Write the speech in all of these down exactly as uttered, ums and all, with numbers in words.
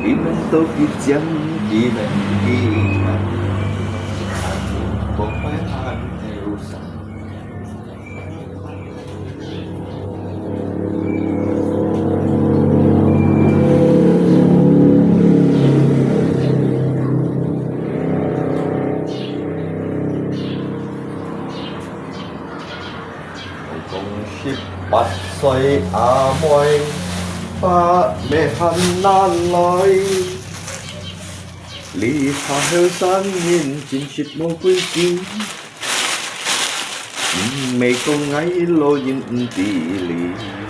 佢們都幾靚，佢們幾靚，講話還後生。講十八歲阿妹，把妹還難來。這下後生人真實無規矩，毋係講𠊎老人毋知理。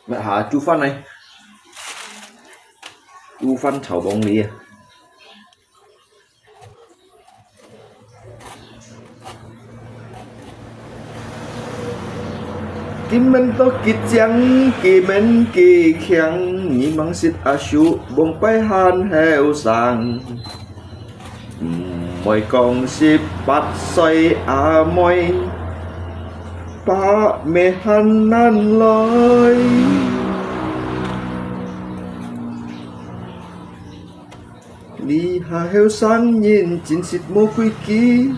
乜下煮飯呢？煮飯炒黃梨啊！ 佢們都幾靚，佢們幾靚，你望實阿叔，望擺還後生。毋會講十八歲阿妹，把妹還難來。 這下後生人真實無規矩，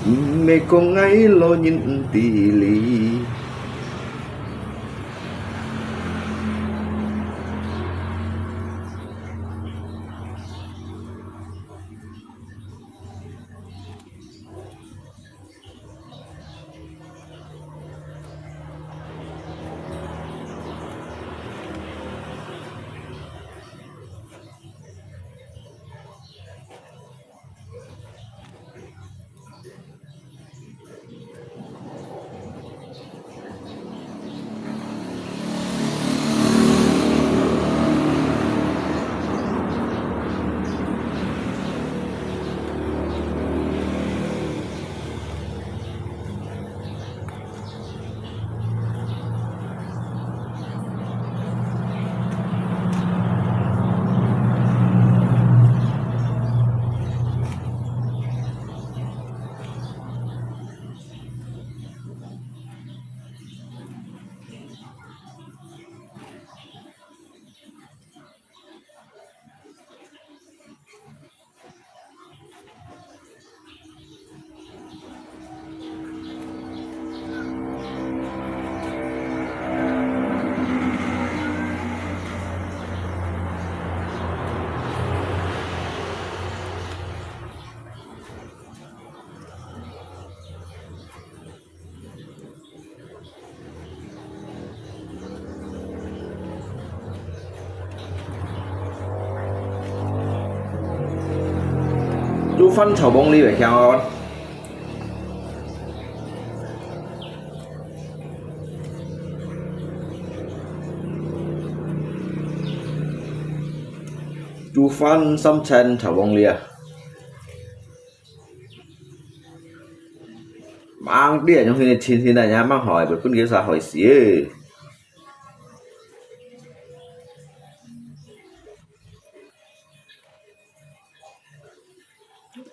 毋係講𠊎老人毋知理。豬飯炒黃梨會香哦。豬飯三層炒黃梨啊！吂知啊，用佢个清清啊，也吂好，分佢啥害死。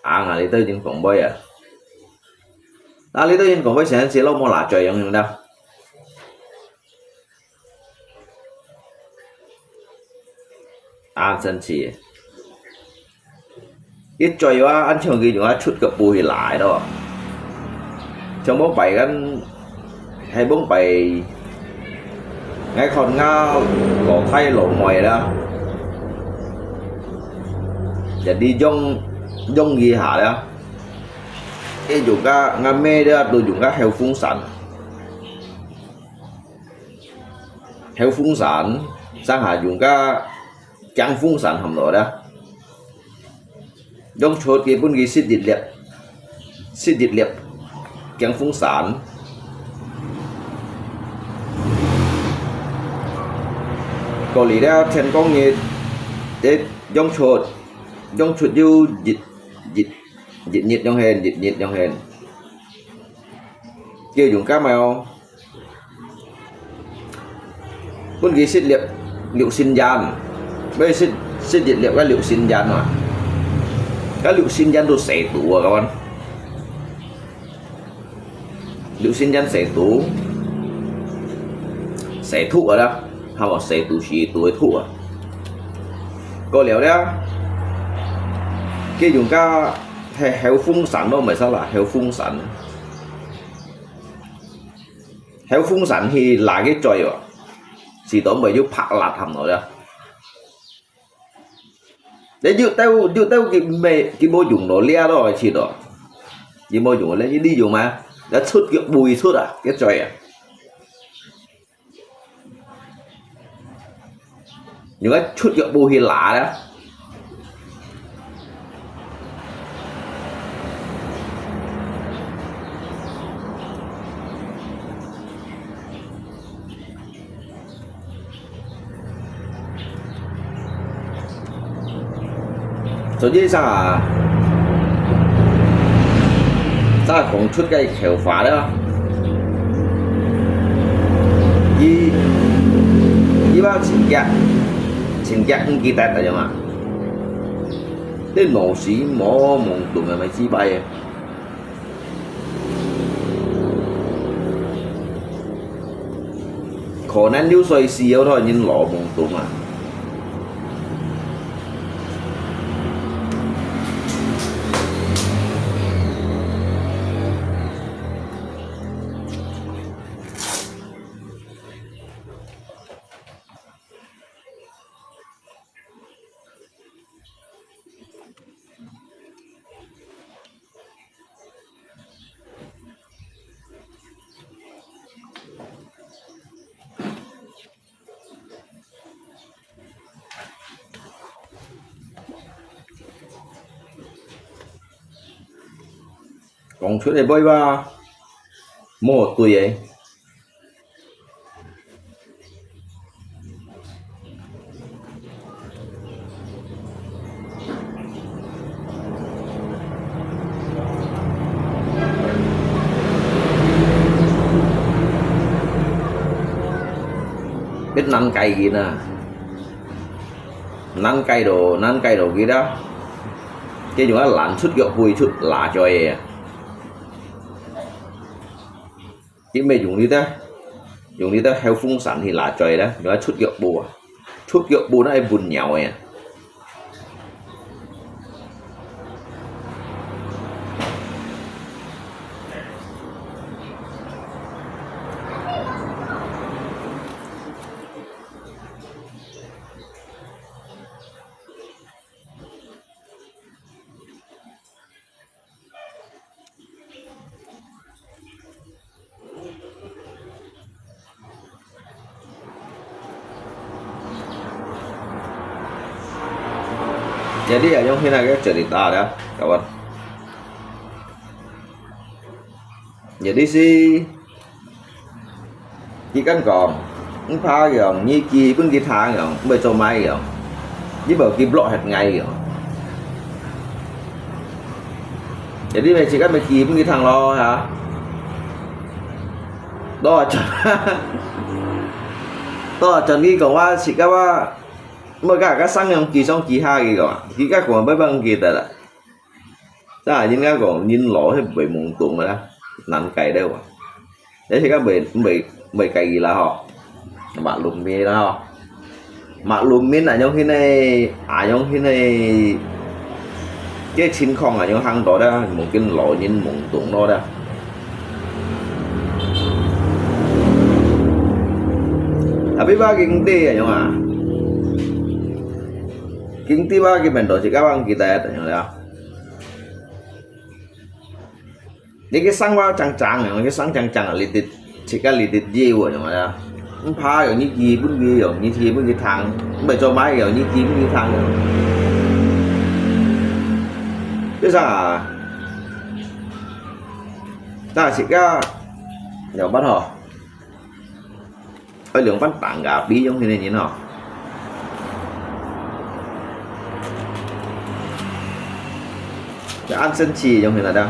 啊，𠊎這兜已經講會啊。啊，這兜已經講會，成日老母拿嘴用用了。啊，真係。一嘴啊，恁像佢用啊出腳步去拉咯。像無擺緊 係講擺，𠊎看吾老弟老妹啦，jadi用，用一下啦，佢用个，吾姆啦都用个後風扇，後風扇，上下用个 驚風扇含落啦。用出佢分佢食一粒，食一粒驚風扇。過了天光日，佢用出，用出又一，一，一日用現，一日用現。佢用个無？ 分佢食粒六神丸，愛食，食一粒个六神丸嘛。該六神丸都蛇毒啊，各位。六神丸蛇毒，蛇毒啊啦，係無？蛇毒是毒个毒啊。過了了，佢用个係後風扇咯，毋係啥啦，後風扇。 後風扇去拉佢嘴哦，試著毋會有拍辣含落了。你有兜，有兜佢無，佢無用到這咯，試著。佢無用到這，你用嘛？你出腳步一出啊，佢嘴啊。 用該出腳步去拉啦。所以上啊，再講出个口話了。佢，佢話真假，真假毋記得了嘛。你腦屎毛懵懂啊，咪失敗啊！ 可能六歲時候都已經老懵懂啊。 講出來會話，無對个。 變難解決啊！難解到，難解到佢啦！佢用啊爛出腳背出辣嘴个啊！ 佢乜用這兜，用這兜後風扇去拉嘴咧，用來出腳步啊，出腳步那係分鳥个啊。 Jadi ayong hina ke cerita dah. 啊，有的是，佢敢講，毋怕樣，你寄分佢聽樣，毋會做麼樣，你無佢block忒𠊎樣。有的咪自家咪寄分佢聽咯，哈。多少，多少你講話自家話，莫甲个商量寄上寄下个講，自家講要幫佢得啦。 Nah，人家講人老係會懵懂个啦，難改了啊。這係个袂，袂，袂改佢啦吼。Maklum mi啦吼。Maklum mi啊，樣形个，啊，樣形个，這情況啊，樣行到啦，mungkin老人懵懂咯啦。Tapi ba經濟啊，樣啊，經濟吧，佢變到自家幫佢帶等樣啦。 你个生活正正樣，你个生正正啊，你得自家你得業務樣啊。毋怕樣，你寄分佢樣，你寄分佢聽，毋會做麼樣樣，你寄分佢聽樣。就像啊，但係自家有辦法吼。 愛兩萬打个比用現在人哦。這恁生氣用現在的，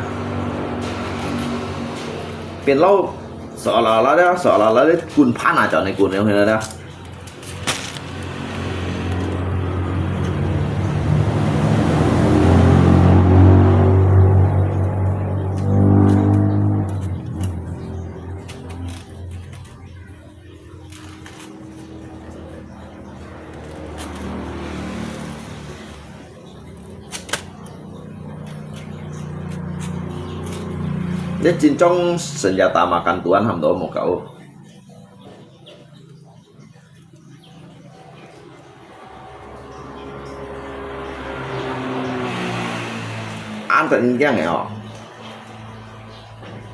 變老，少啦啦的，少啦啦的，滾盤啊，叫你滾用現在的。 你真正成日打麻將，都還都無搞。恁得人驚个哦，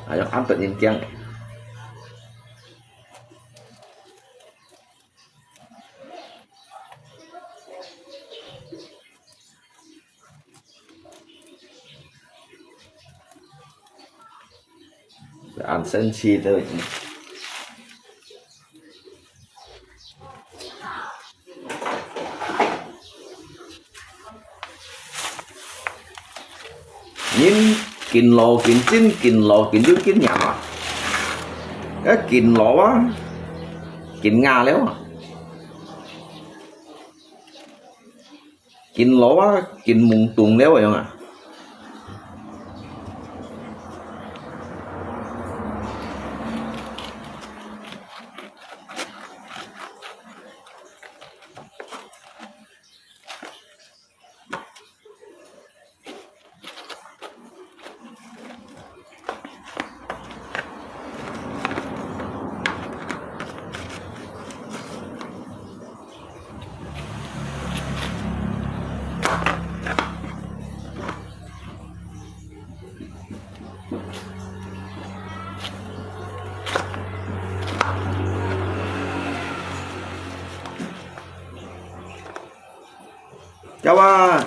哎喲，恁得人驚个。 恁生氣都已經。人緊老緊精，緊老緊有經驗啊！該緊老啊，緊啞了啊！ 緊老啊，緊懵懂了樣啊。Kawan,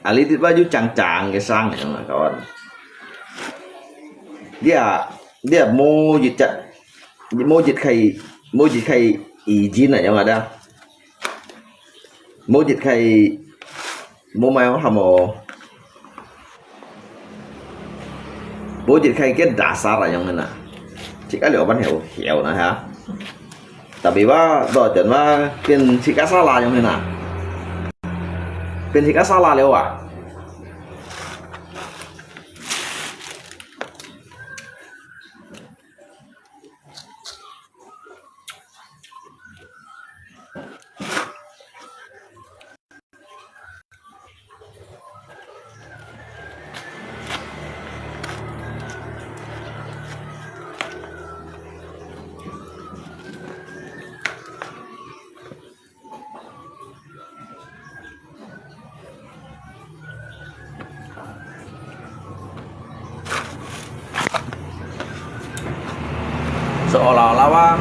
ali tiba ju chang-chang ke sang yang lah, kawan. Dia, dia mo jit cha, mo jit khai, mo jit khai izin lah yang ada. Mo jit khai, mo mai hamo. Bố jit khai kiên dasar ayong na. Chik a liu ban hiu hiu na ha. Tapi ba do jan ba kiên chik a sala ayong na. Kiên chik a sala liu a. Seolah-olah wah.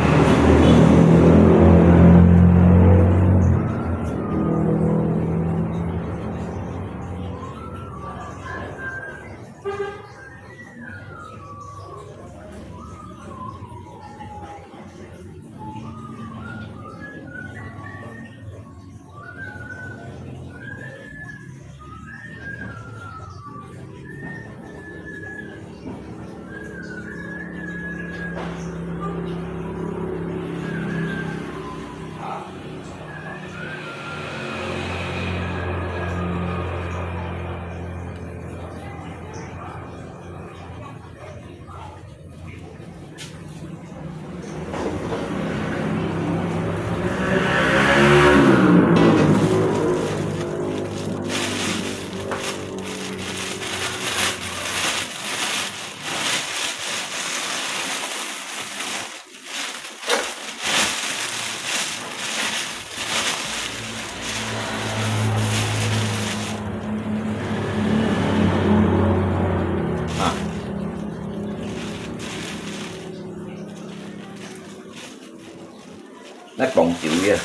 來講究个。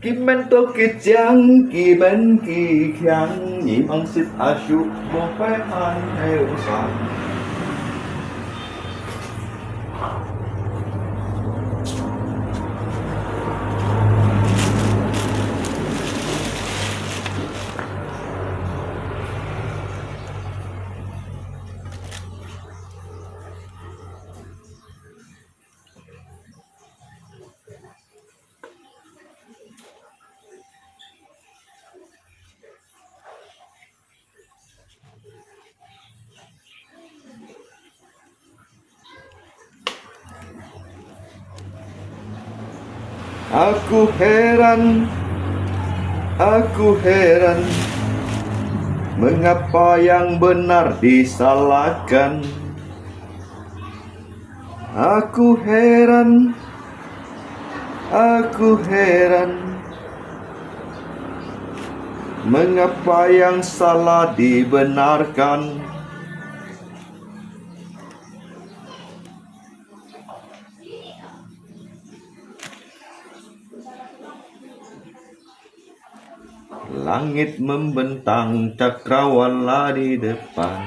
佢面都幾靚，佢面幾靚，你望實阿叔，莫怪還後生。 Aku heran, aku heran, mengapa yang benar disalahkan? Aku heran, aku heran, mengapa yang salah dibenarkan? Langit membentang, cakrawala di depan.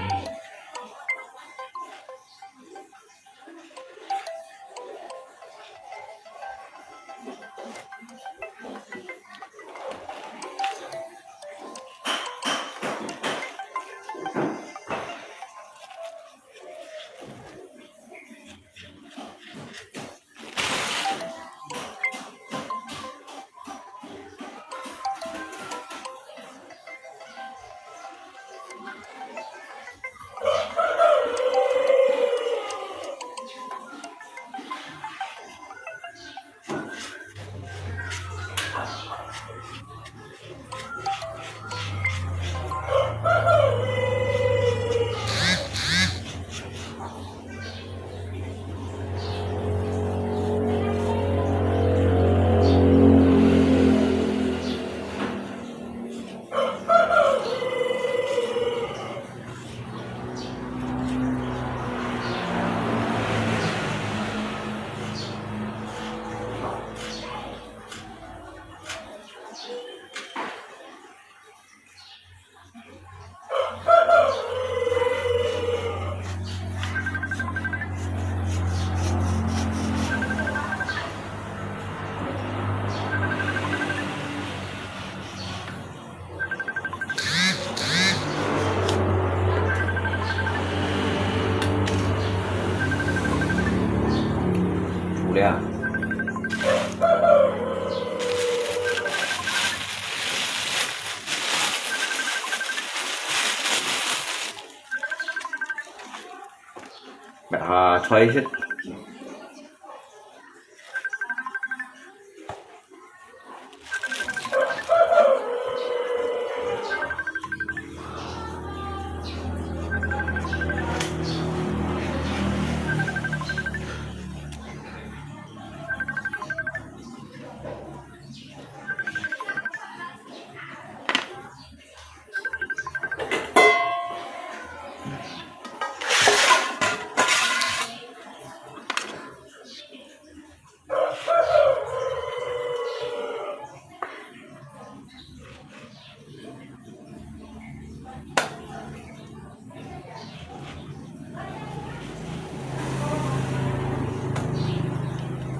出來啊！啊，菜色。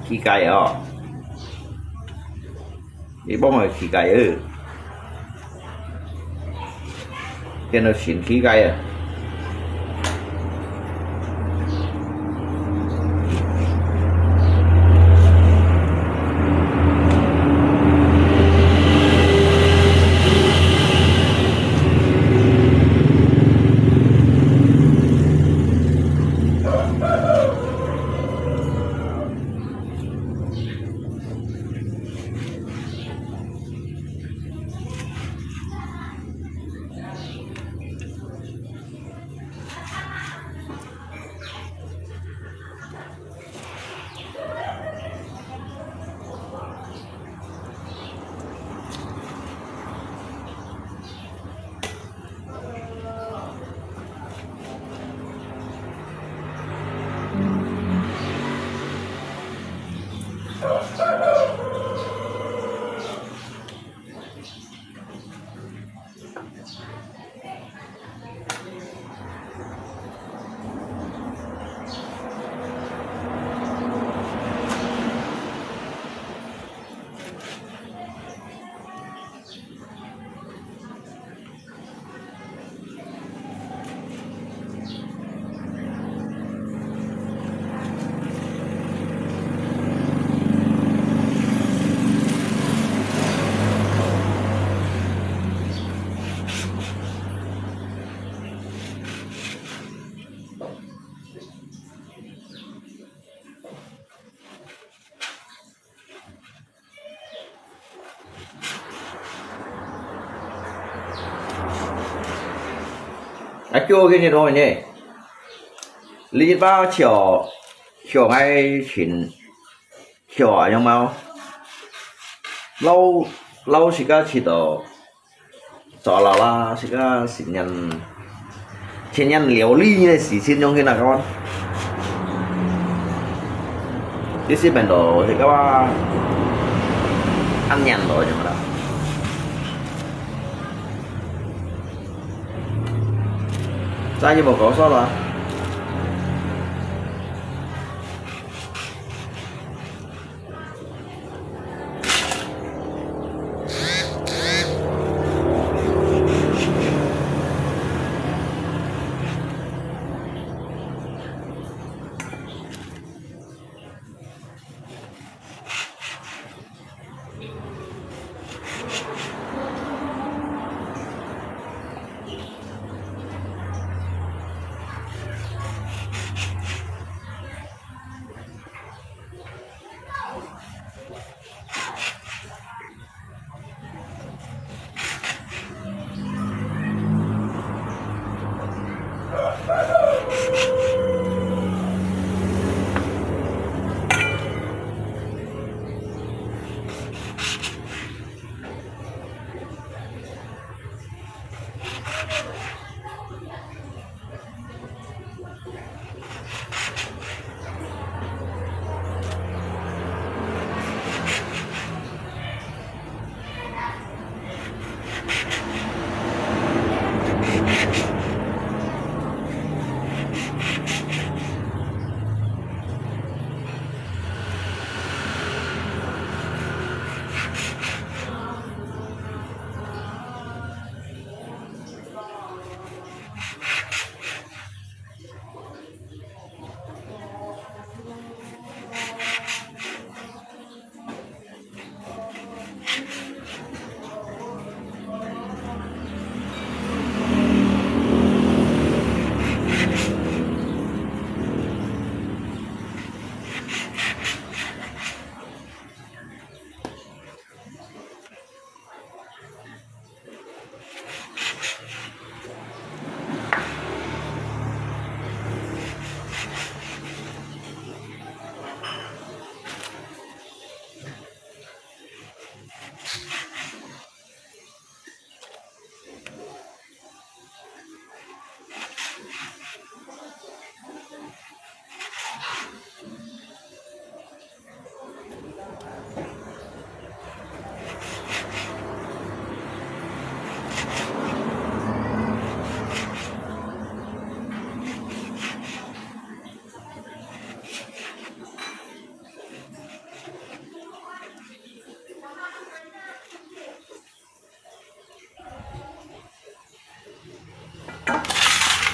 起價哦！你幫我起價哦！變到新起價啊！啊，叫个日哦呢，你一把笑，笑个情，笑啊，有没有？老，老自家去到，坐牢啦，自家新年，新年料理个事情用去哪个？这是变到这个啊，安年了，有没有啦？ 再去无搞错了。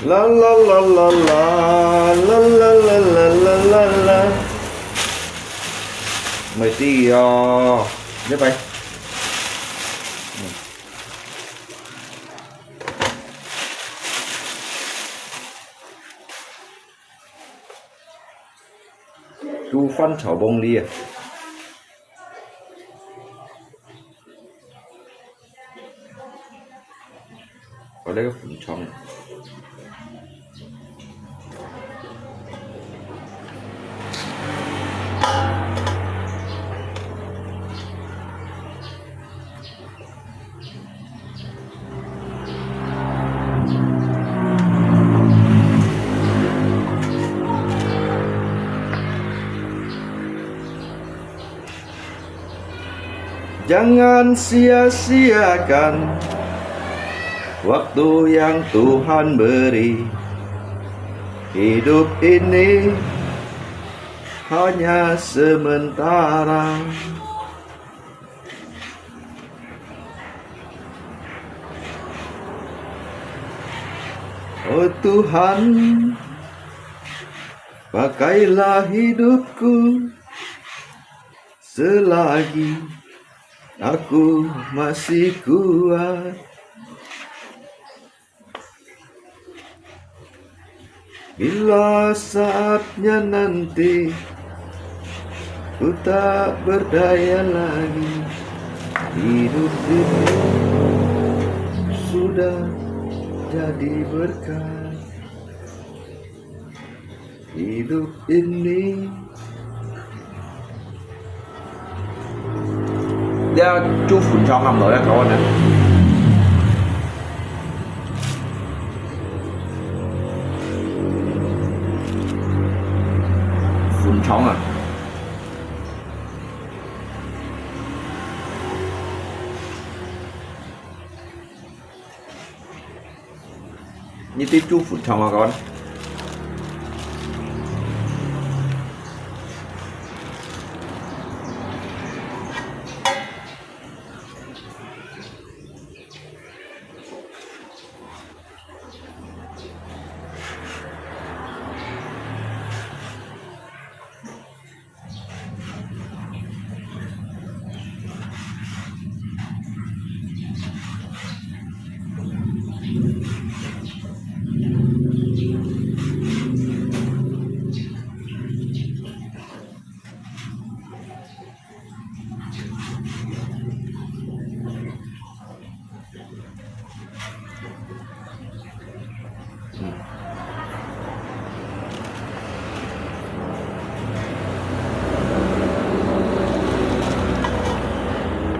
啦啦啦啦啦，啦啦啦啦啦啦啦。袂知哦，你拜。嗯。煮飯炒飯哩啊。 我那个粉肠。 Jangan sia-siakan waktu yang Tuhan beri. Hidup ini hanya sementara. Oh Tuhan, pakailah hidupku selagi aku masih kuat. Bila saatnya nanti ku tak berdaya lagi, hidup ini sudah Jadi berkat hidup ini. 你愛煮粉腸啊，毋好咧，搞我呢。粉腸啊。 你對煮粉腸啊，講。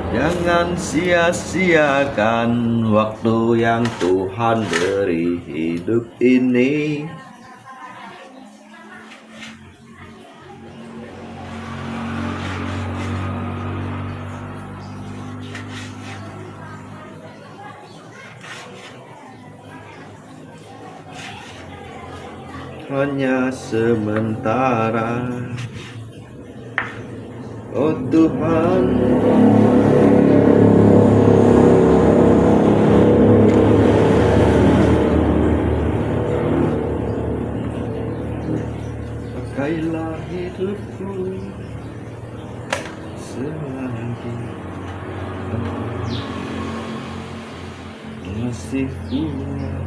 Jangan sia-siakan waktu yang Tuhan beri hidup ini. Hanya sementara. Oh Tuhan, pakailah hidupku selagi Engkau masih punya.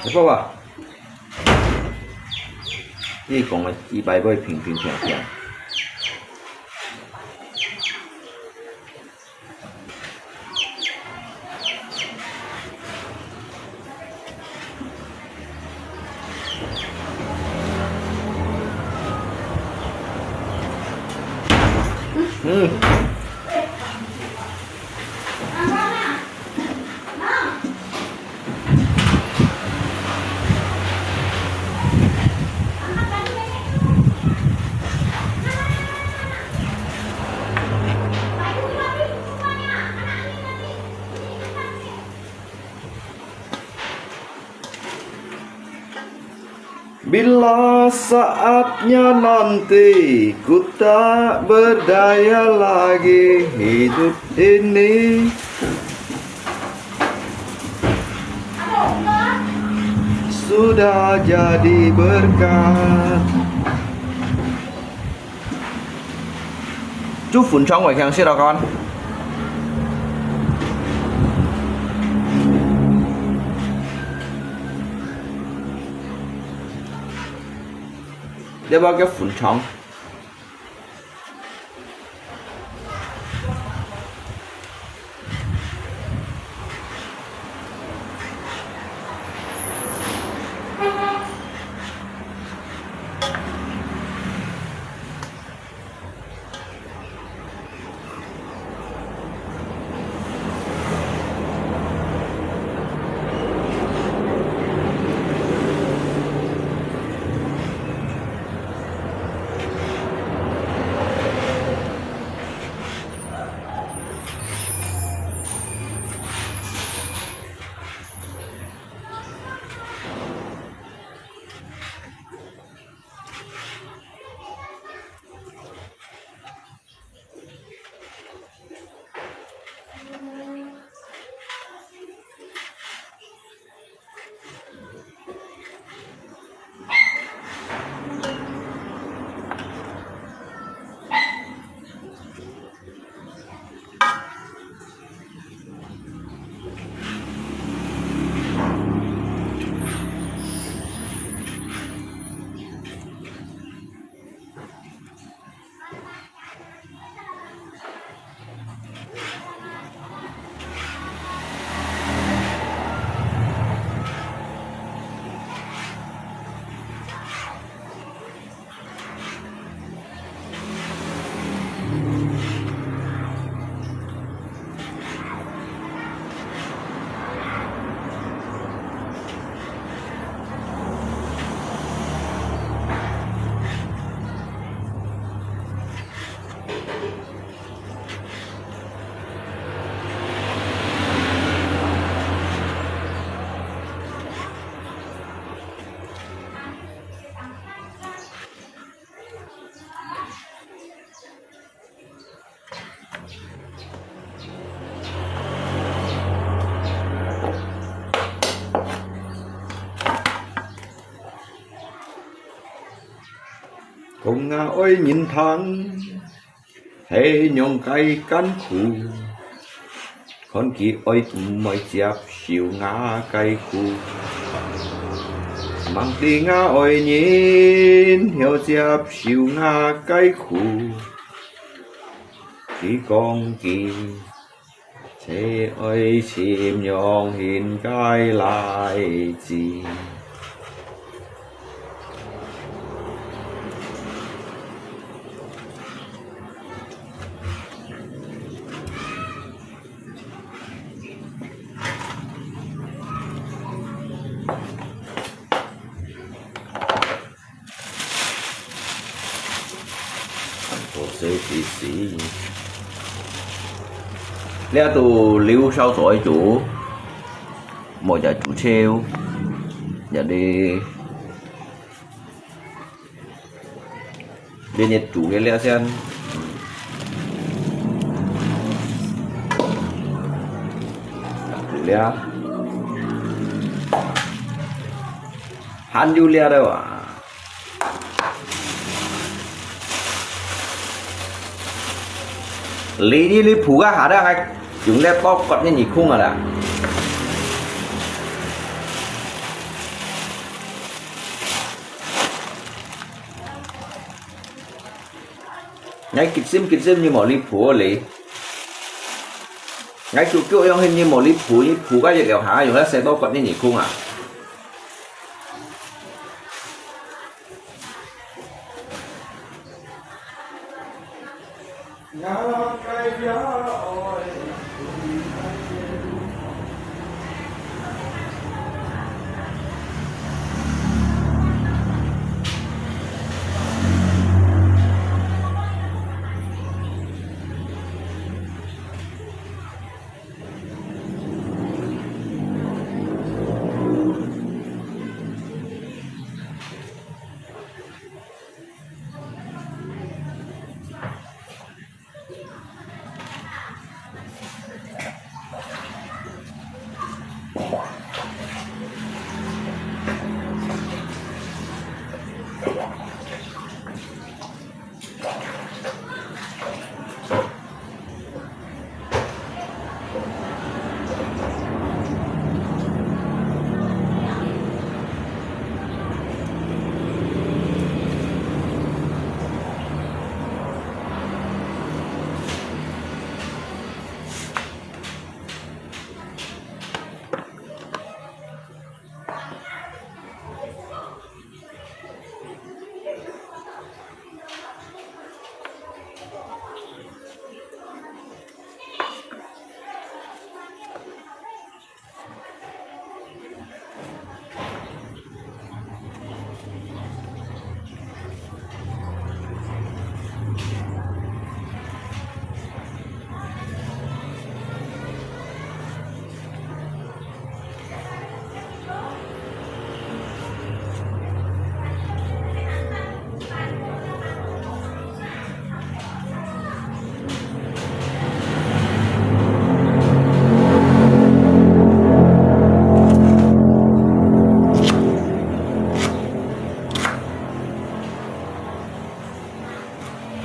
Apa, Pak? 你講个一擺會平平平平。嗯。 Bila saatnya nanti ku tak berdaya lagi, hidup ini sudah jadi berkat. 就粉腸會香些了，看。要不要叫粉腸？ 講啊愛人聽，係仰个艱苦，看佢愛毋愛接受𠊎个苦。吂知𠊎愛人曉接受𠊎个苦，佢講佢 就愛尋樣形个倈仔。做事必須。這都留燒水煮，莫再煮燒。這裡，這熱煮个這先。煮了。還有這个啊。 你，你，你鋪个下底還用力刀割你耳空啊啦！𠊎急心急心，你無你鋪哩。𠊎久久樣形，你無你鋪，你鋪个一條下，用力細刀割你耳空啊！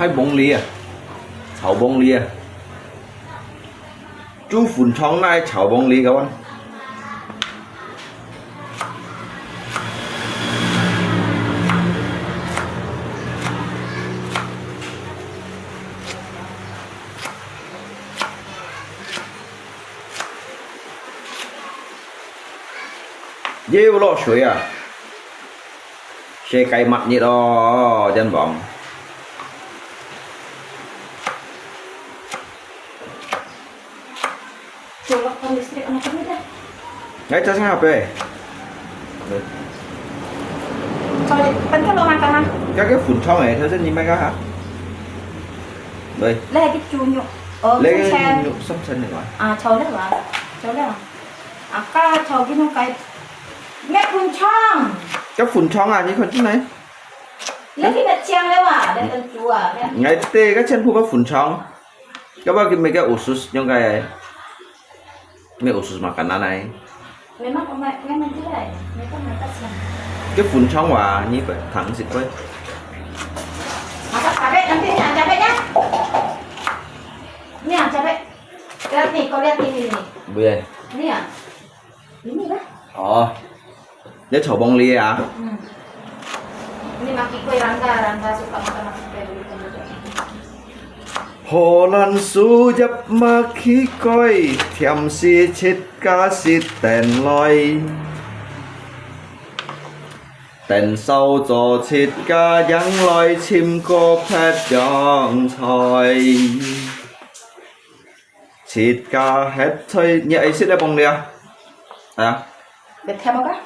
還黃梨啊，炒黃梨啊。 豬粉腸哪炒黃梨个啊？又落水啊！世界末日哦，真忙。 Colok ang listrik, ano pa nila? Ngay, tas nga, pe. Sorry, pan ka lo mata ha. Kaya 粉腸 eh, tas ni mai ka ha. Doi. Lagi tunyo. Oh, Lagi tunyo, 三層 ni ma. Ah, chau le wa. Chau le wa. Aka chau ginu kai. Nge 粉腸. Ka 粉腸 ah, ni kon tu nai. Lagi na chiang le wa, le tan tu wa. Ngay te ka chen pu ka 粉腸. Kaya ba ki mega usus yung kaya. Mega usus makanan ay. Memang umay, memang dia ay. Mereka mereka siang. Ke 粉腸 wa, ni ba, tang sit ko. Masak cabai, nanti ni cabai ya. Ni cabai. Lihat ni, kau lihat ini ni. Boleh. Ni ya. Ini lah. Oh. 你炒黃梨啊？嗯。你買幾塊，人家，人家就放，放，放，放。荷蘭樹葉買幾塊，甜絲自家食等來。等燒咗自家影來，尋個別樣菜。 自家歇菜，你愛食个黃梨啊？啊？Bete mo ka?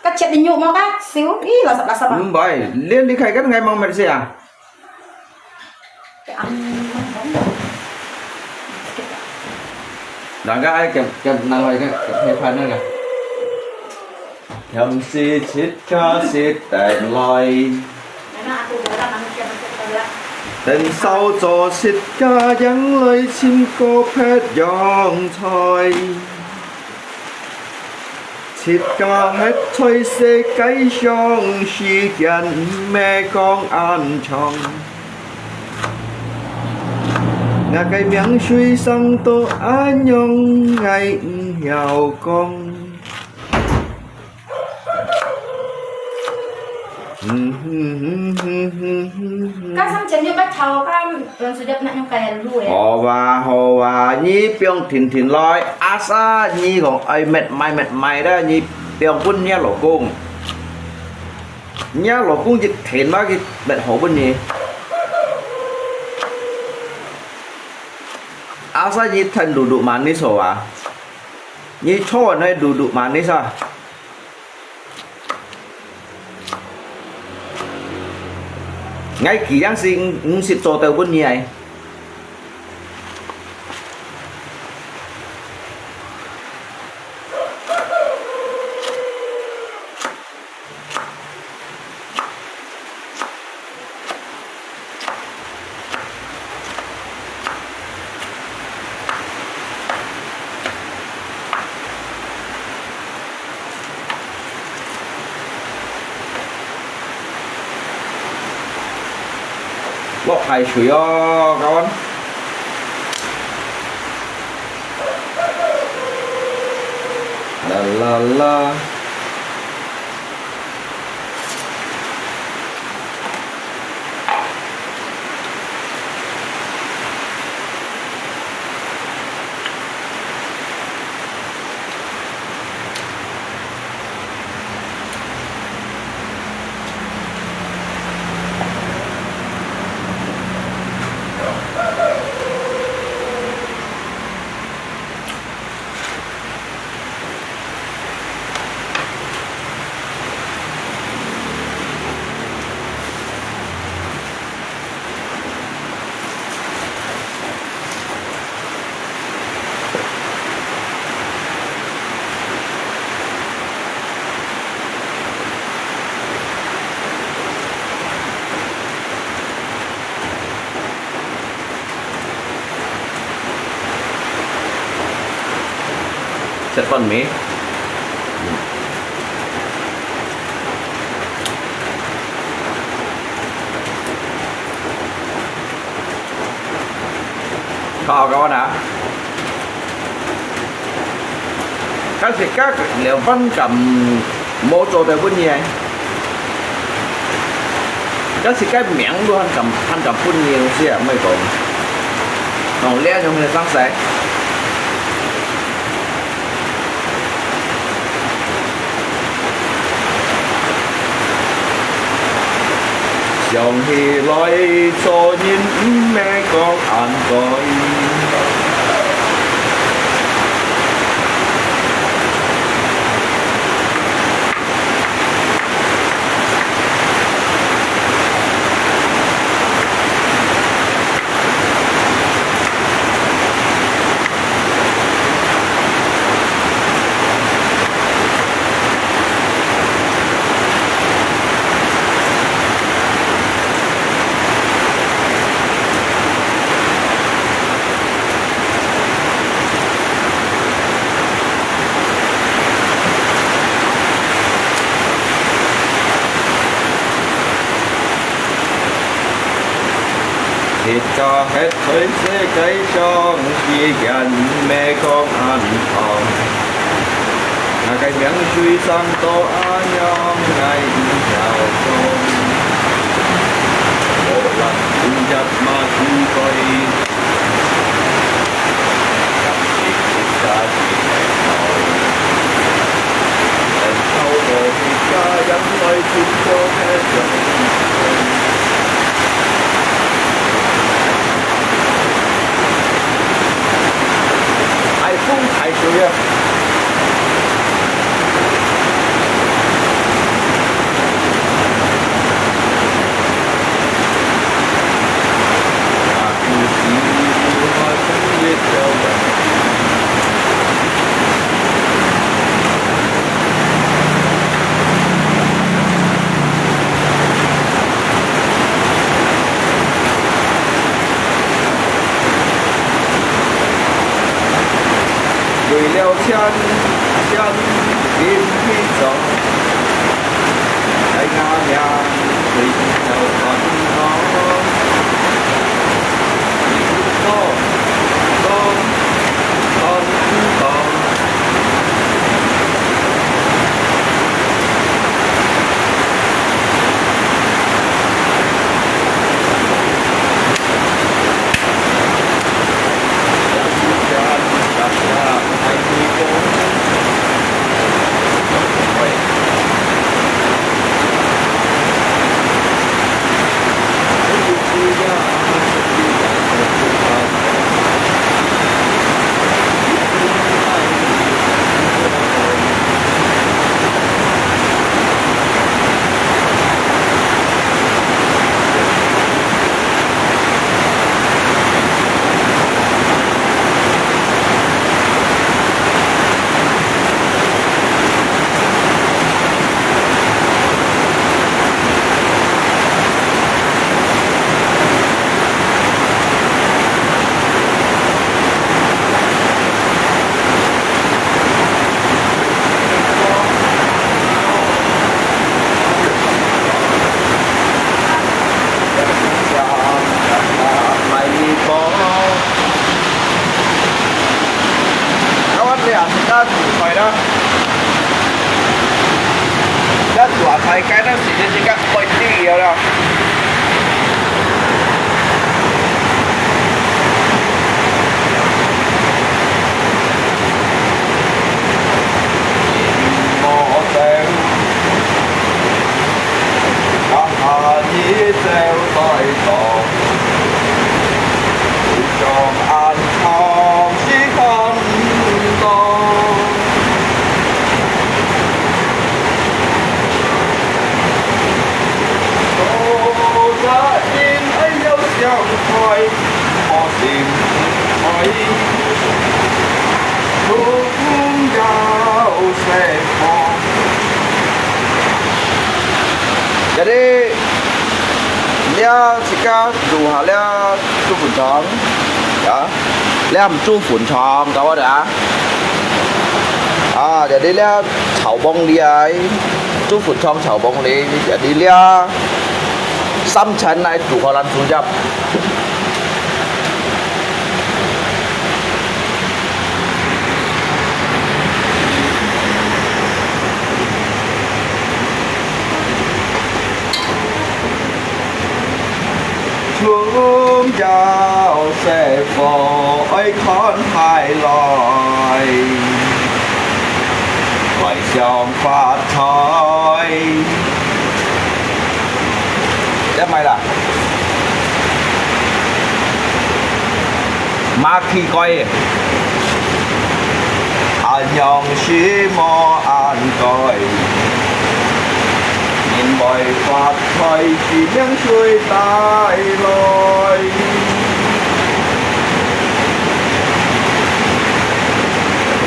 Ka chat ninyo mo ka? Siu, ih, lasap-lasap ah. Mbai, lian di kai kan ngai mang mer sia. Ke am, Nang ka ai kem, kem nang ai kem, kem he pan na ka. 甜絲自家食得來。等燒咗自家影來，尋個別樣菜。自家歇菜世界上，時間毋係講恁長。𠊎个名雖生到恁樣，𠊎毋曉講。 Ka samcen nyo ka chao ka, um, sujap nak nyo kaya lu eh. 好啊，好啊，你放定定來，asal你講愛搣賣搣賣啦，你放分若老公。若老公一定嘛，佢搣好分你。Asal你tan duduk manis ho ah. 你做人愛duduk manis啊。𠊎既然係毋識做到分你个。 落大水哦，各位。啦啦啦。 切斷未？好，各位啊。 該時節了還敢無做得分你个？該時節名都還敢，還敢分你个東西啊，毋會講。哦，這樣就會生事。 想起來做人毋係講恁該。一家歇在世界上，時間毋係講恁長。𠊎个名雖生到恁樣，𠊎毋曉講。無人有一馬之輩。 大風大水啊！ 為了錢，錢緊去做，大家命隨條船航。你不做，做，做不到。 Hãy subscribe cho kênh Ghiền Mì Gõ để không bỏ lỡ 啊，自家煮菜啦。自家煮下菜，該段時間自家開始了啦。Jadi，這自家煮下這豬粉腸，啊，這毋豬粉腸，搞我的啊。啊，jadi這炒黃梨啊，豬粉腸炒黃梨，jadi這三層來煮好咱煮汁。 重要細貨愛看下來，來想發財。這賣啦。馬屁鬼。 恁樣係無恁對，因為發財係命水帶來。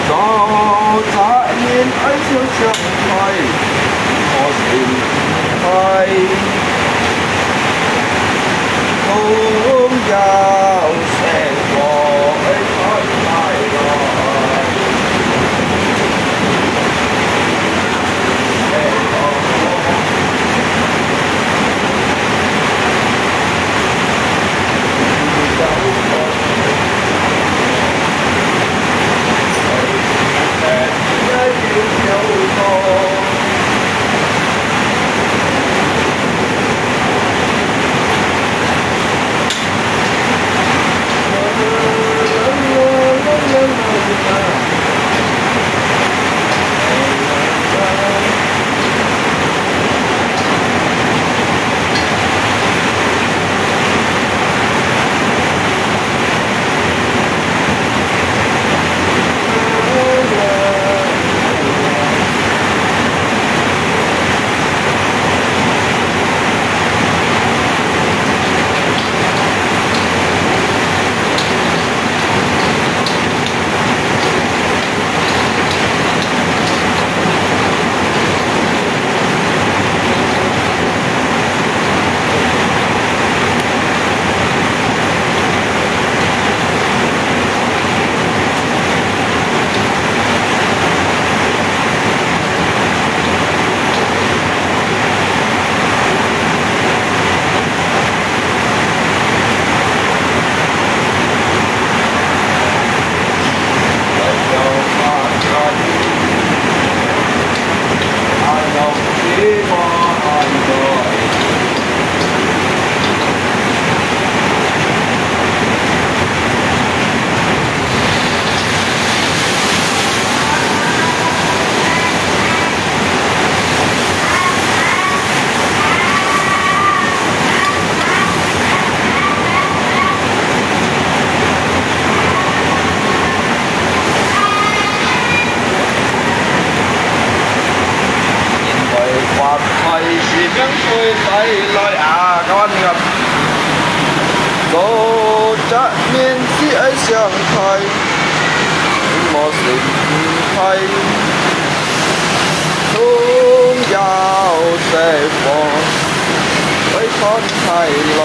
做責任愛想想開，莫心態，總要 因為發財係命水帶來啊，各位朋友。做責任係愛想開，莫心態，總要細貨愛看下來。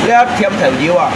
這甜豆油啊！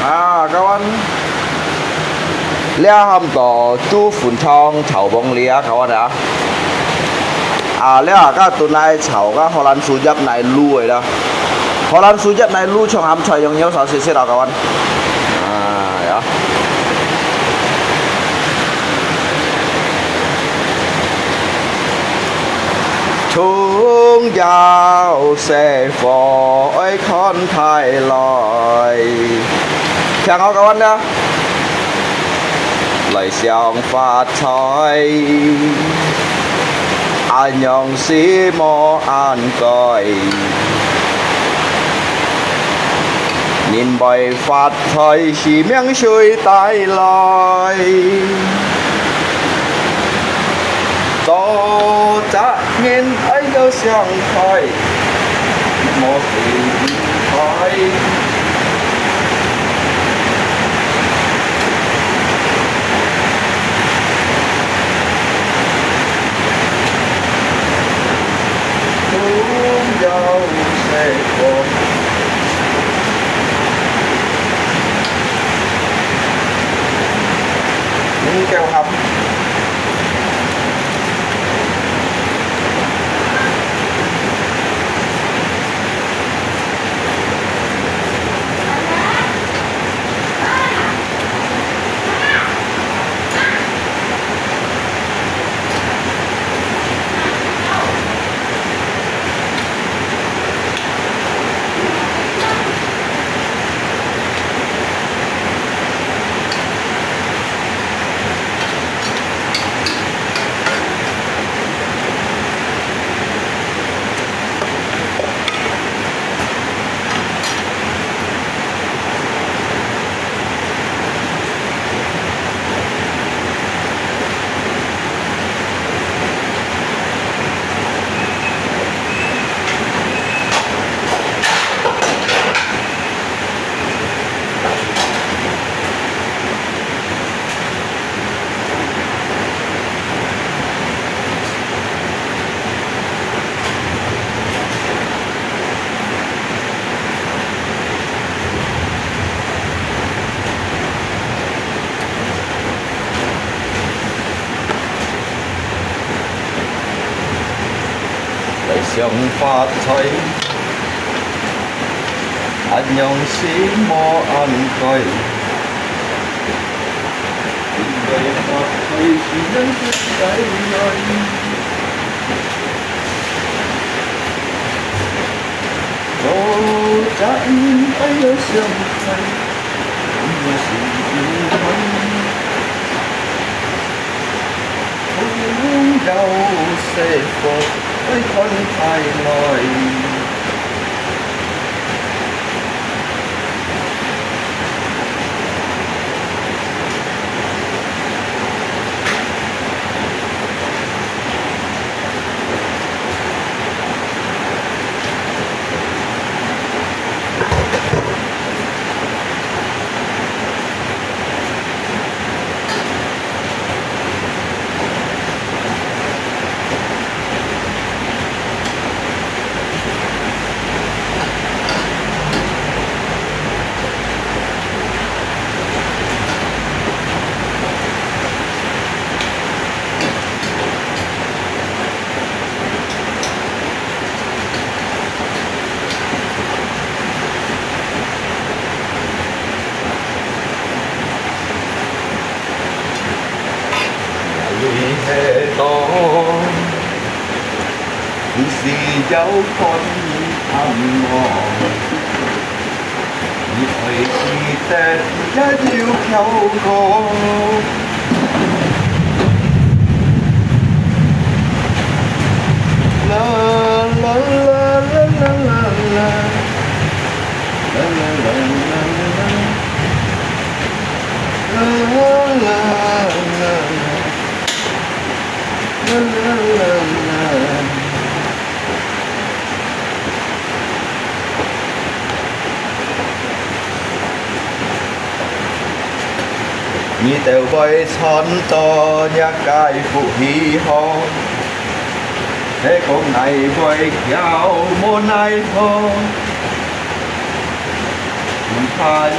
啊，各位，這下到豬粉湯炒黃梨啊，各位啊。啊，這下到來炒个荷蘭樹葉來滷个啦。荷蘭樹葉來滷，像鹹菜樣，有少少少啦，各位。啊，呀。重要細貨愛看大來。聽好个話呢，來想發財，恁樣係無恁該。人會發財係命水帶來。 做隻人愛有想開，莫去離開。不要失望。嗯，夠合。 來想發財，恁樣係無恁該。因為發財係人生帶來。 做隻人愛有想開，毋係心態。不要失望，愛看大來。 你係講，毋係要看你暗摸。 你愛記得也有條歌。啦啦啦啦啦啦。啦啦啦啦啦啦。啦啦啦啦啦。啦啦啦啦。 你兜會賺到若个福氣好，係講𠊎會翹無奈何，毋怕人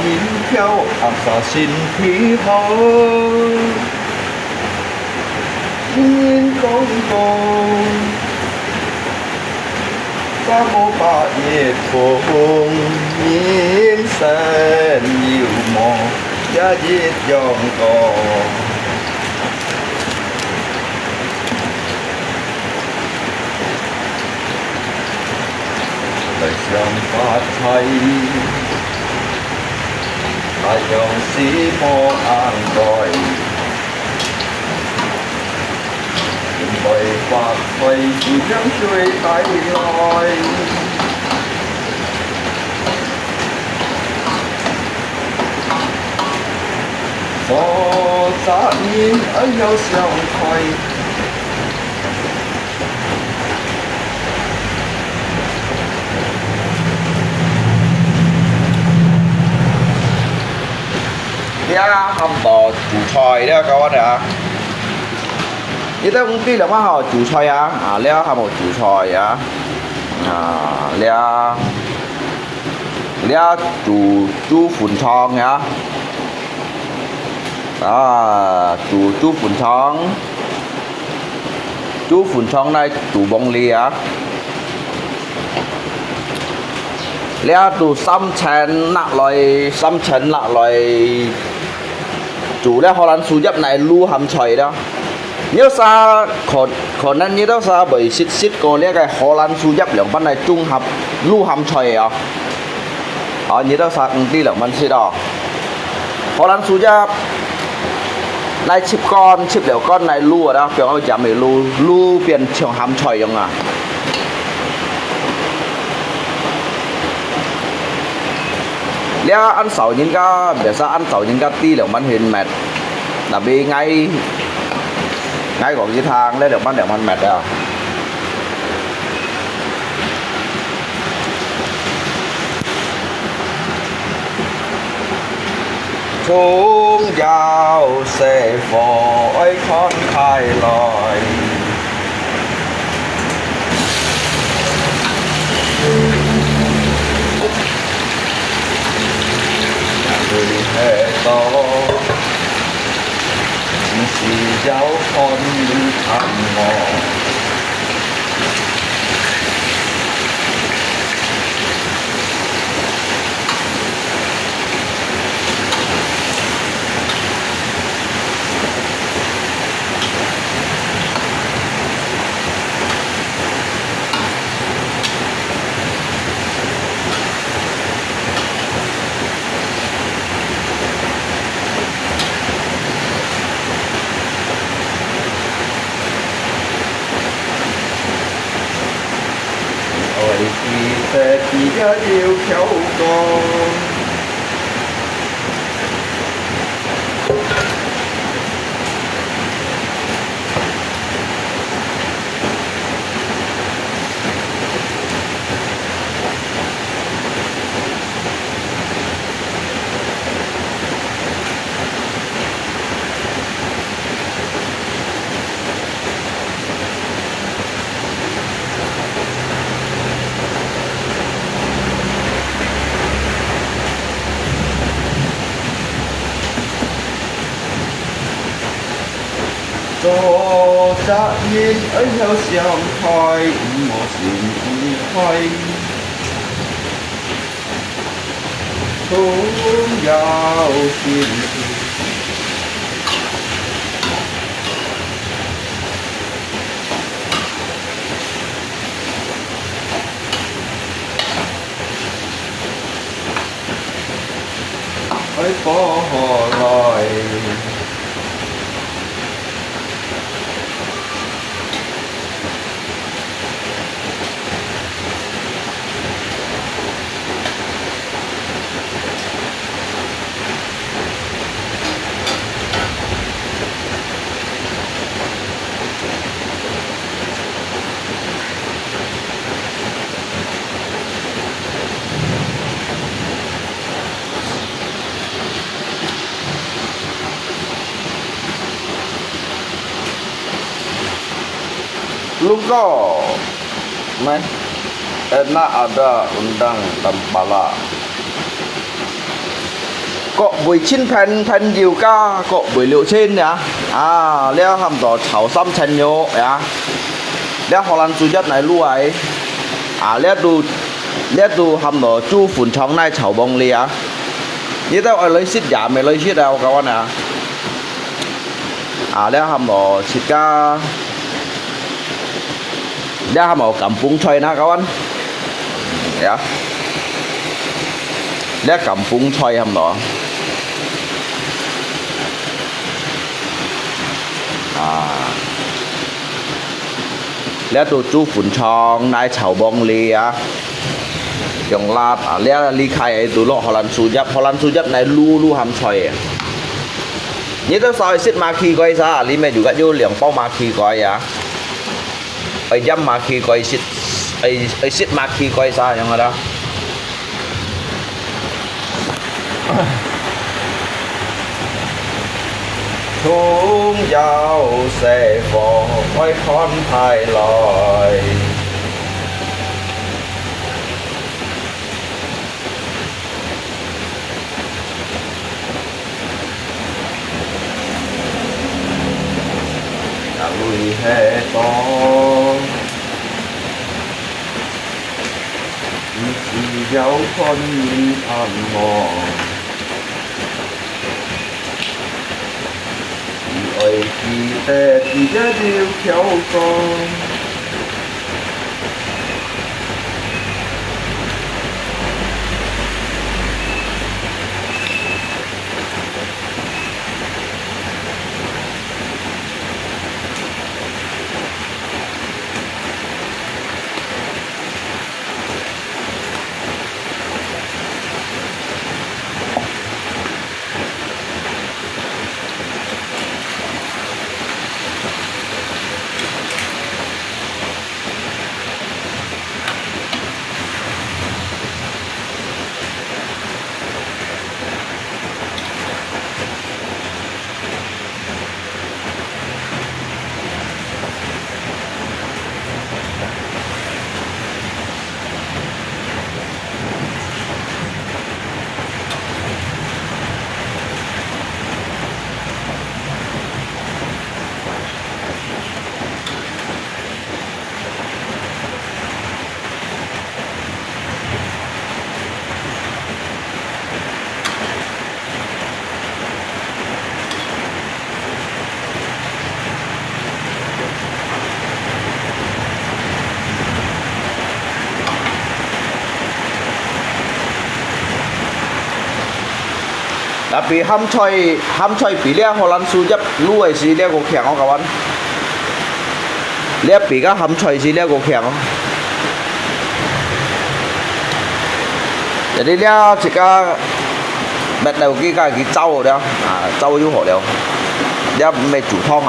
翹，阿爸身體好。 人講過，三五百日風，人生有無也一樣過。發財，太陽是無恁貴，因為發財是將水帶來。做責任愛曉想開。 這下喊到煮菜了，各位啊。這兜毋知了嘛吼，煮菜啊，啊，這下喊到煮菜啊，啊，這，這煮，煮粉腸啊，啊，煮，煮粉腸。 煮粉腸來煮黃梨啊。這都三層拿來，三層拿來煮這荷蘭樹葉來滷鹹菜了。你兜儕可，可能你兜儕會食，食過這个荷蘭樹葉兩半來綜合滷鹹菜啊。 哦，你兜儕毋知了，毋識哦。荷蘭樹葉，來切乾，切了乾來滷啊，放到鹽裡滷，滷變像鹹菜樣啊。這恁少人家，biasa恁少人家知了，毋識乜。Tapi𠊎，𠊎講一趟，這了毋識乜啊。 重要細貨愛看開來。對係到，只係要看你看我。 愛記得知也要曉講。 做責任愛曉想開，毋好心開。重要心。 愛保護來。 Lungko, mai, enak ada udang tempala. 各位親朋朋友家，各位鄉親呀，啊，這喊做炒三層肉呀，這荷蘭樹葉來滷个，啊，這都，這都喊做煮粉腸來炒黃梨啊。你兜愛來食也，毋愛來食啊，𠊎講啊。啊，這喊做自家，這喊做甘榜菜哪，𠊎講。呀。這甘榜菜差毋多。啊，這都煮粉腸，來炒黃梨啊，用辣啊，這離開个都落荷蘭樹葉，荷蘭樹葉來滷滷鹹菜个。你兜燒去食麻糬蓋沙，裡面就有兩包麻糬蓋啊。 愛醃麻糬蓋食，愛，愛食麻糬蓋沙樣个啦。重要細貨愛看大來。 哪位係當？你只要看人安望，你愛記得你个流口光。 該比鹹菜，鹹菜比這荷蘭樹葉滷个係這个強哦，各位。這比个鹹菜係這个強哦。 jadi這自家搣到佢个佢燥了，啊，燥就好了。這毋係煮湯个。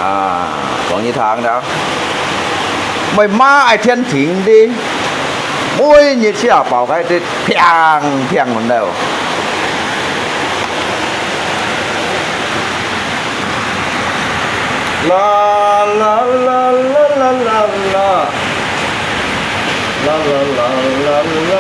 啊，講一堂了。毋係嘛，愛天庭的，每日吃飽該啲 砰砰个了。啦啦啦啦啦啦啦。啦啦啦啦啦。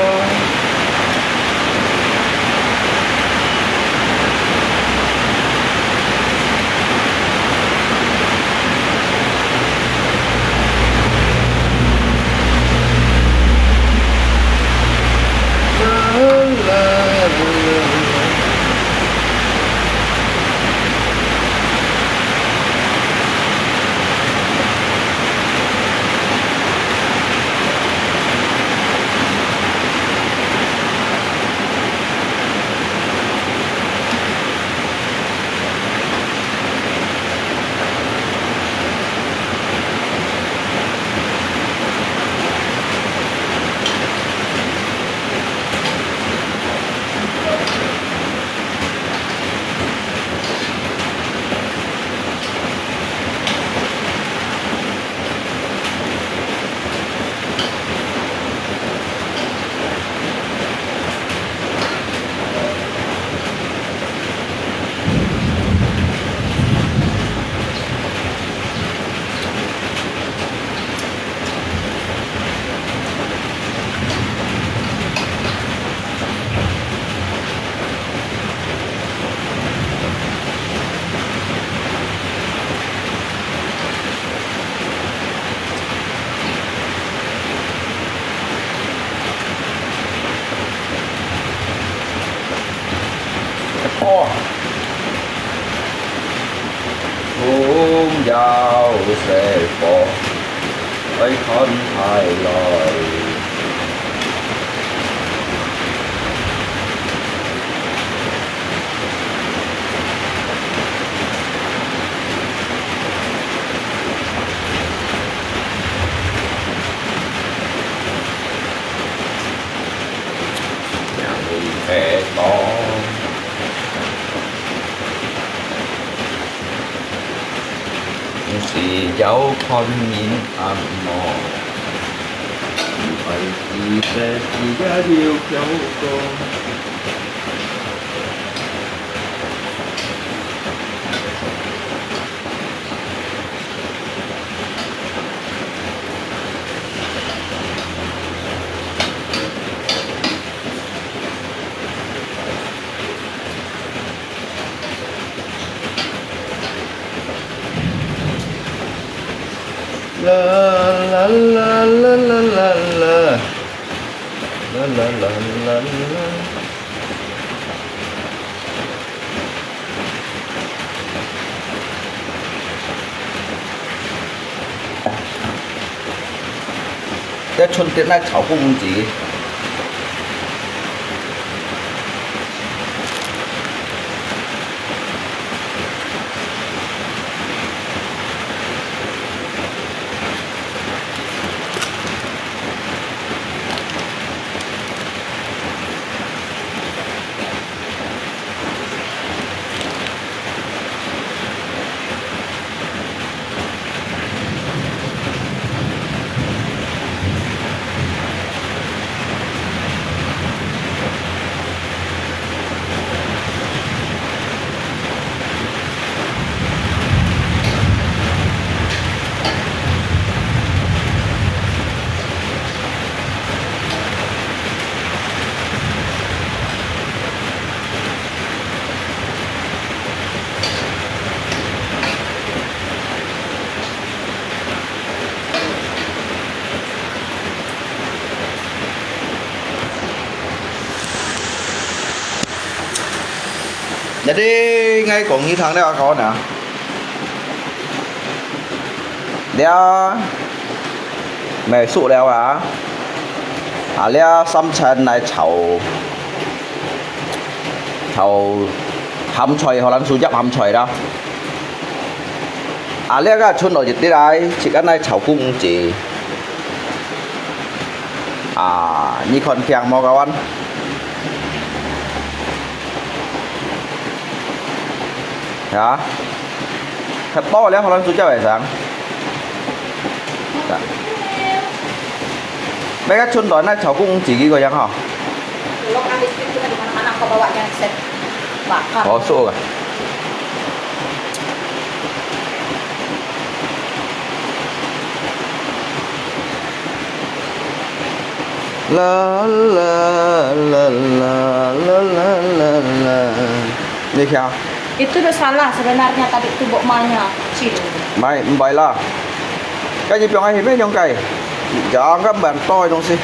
哦，重要細貨，愛看大來。是要看人暗摸，愛記得自家有夠高。 啦啦啦啦啦啦啦。啦啦啦啦啦。這春天來炒公雞。 Jadi，𠊎講你聽了講啊，這，買熟了啊，啊，這三層來炒，炒鹹菜，荷蘭薯葉鹹菜啦。 啊，這个春到一滴來，自家來炒公雞。啊，你看香無，各位？啊，較多了，荷蘭薯葉會上。啊。 Mereka contohnya炒公雞个樣吼。哦，熟个。啦啦啦啦啦啦啦啦。你看。Itu dah salah sebenarnya tadi tu bok manya, Cil. 毋係，毋係啦。 該你放下去咩用个？有个蠻多个東西。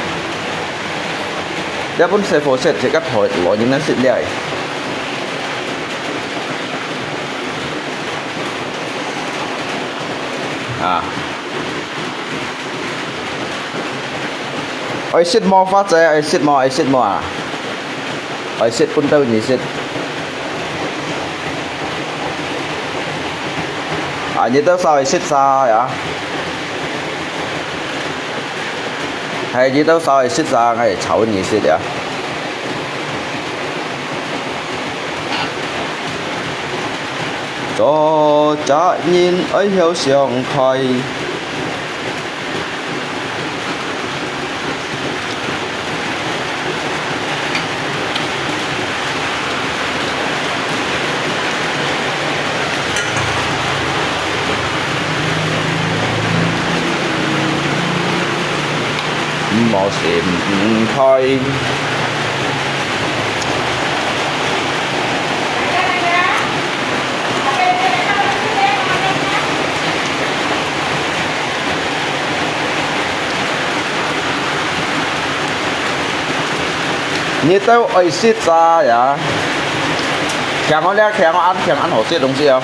這本師傅食，自家討來人來食了。啊。愛食無，花姐，愛食無，愛食無啊？ 愛食分到你食。啊，你兜燒愛食啥呀？係，你兜燒愛食啥，𠊎炒你食呀。做隻人愛曉想開。 無心開。 你兜愛食啥呀？聽講這聽講恁聽恁好食東西哦。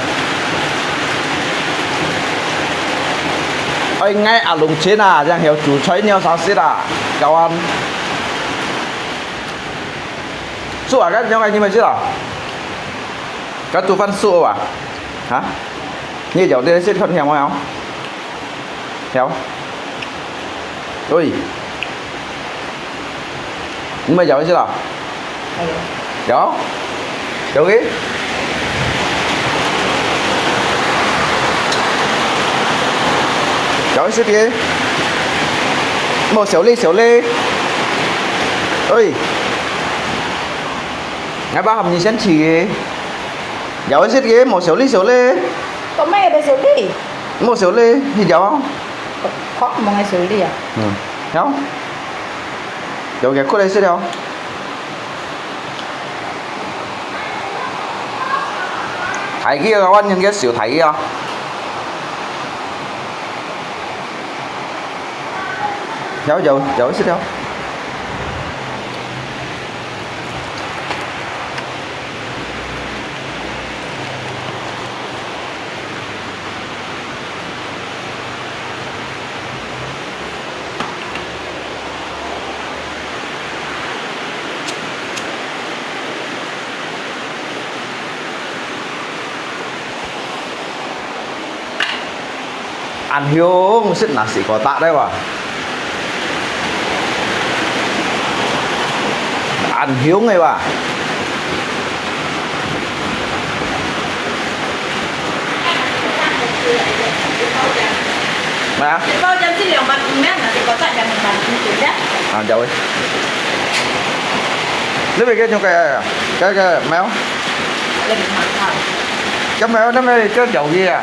愛𠊎阿龍親啊，正曉煮菜鳥啥食啊，教俺。煮啊，該樣个你們食啊？該煮飯熟啊？啊？你有這些看聽沒有？ 曉？喂，你們曉一些啦？有。有？有个？有一息个，莫修理修理。喂，𠊎把他們先去个，有一息个，莫修理修理。做咩个修理？莫修理，你有？好，莫个修理啊。嗯，有。有个，过来食了。大个个，我应该收大个啊。 有，有，有一息了。 恁香，食哪試過得个哇？恁香个哇？咩啊？一包醬只兩百五咩？若係果汁兩百五對咩？啊，有个。你咪叫做个，个，个，咩啊？ 該無，該無，該有个啊。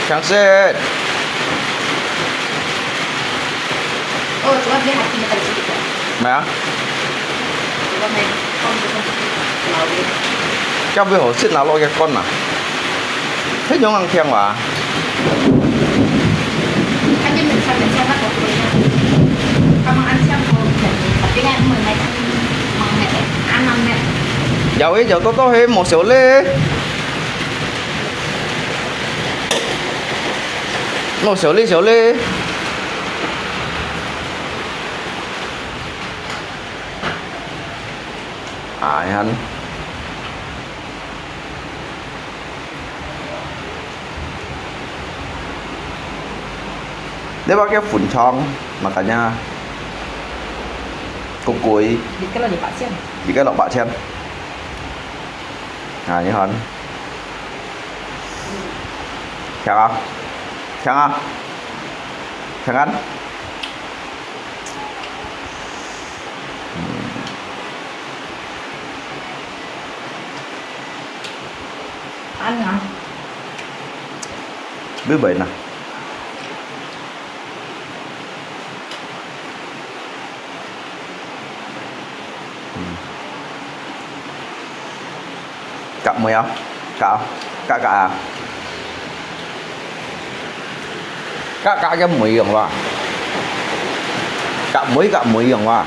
強勢。哦，主要係還係還係。咩啊？主要係，放這個，放這個，放這個。 該毋好食拿落去滾啊？該仰恁甜哇？有个有多多係無燒咧，無燒咧，燒咧。 啊，你看。你把个粉腸，makanya kukui. Di ka lo di pakcik. Di ka lo pakcik. Nah, ini kan. Siang ah. Siang ah. Siang kan? Ăn hả? Biết vậy nè. Cặp mười không? Cặp, cặp, cặp à? Cặp, cặp cái mười dòng qua. Cặp mười, cặp mười dòng qua.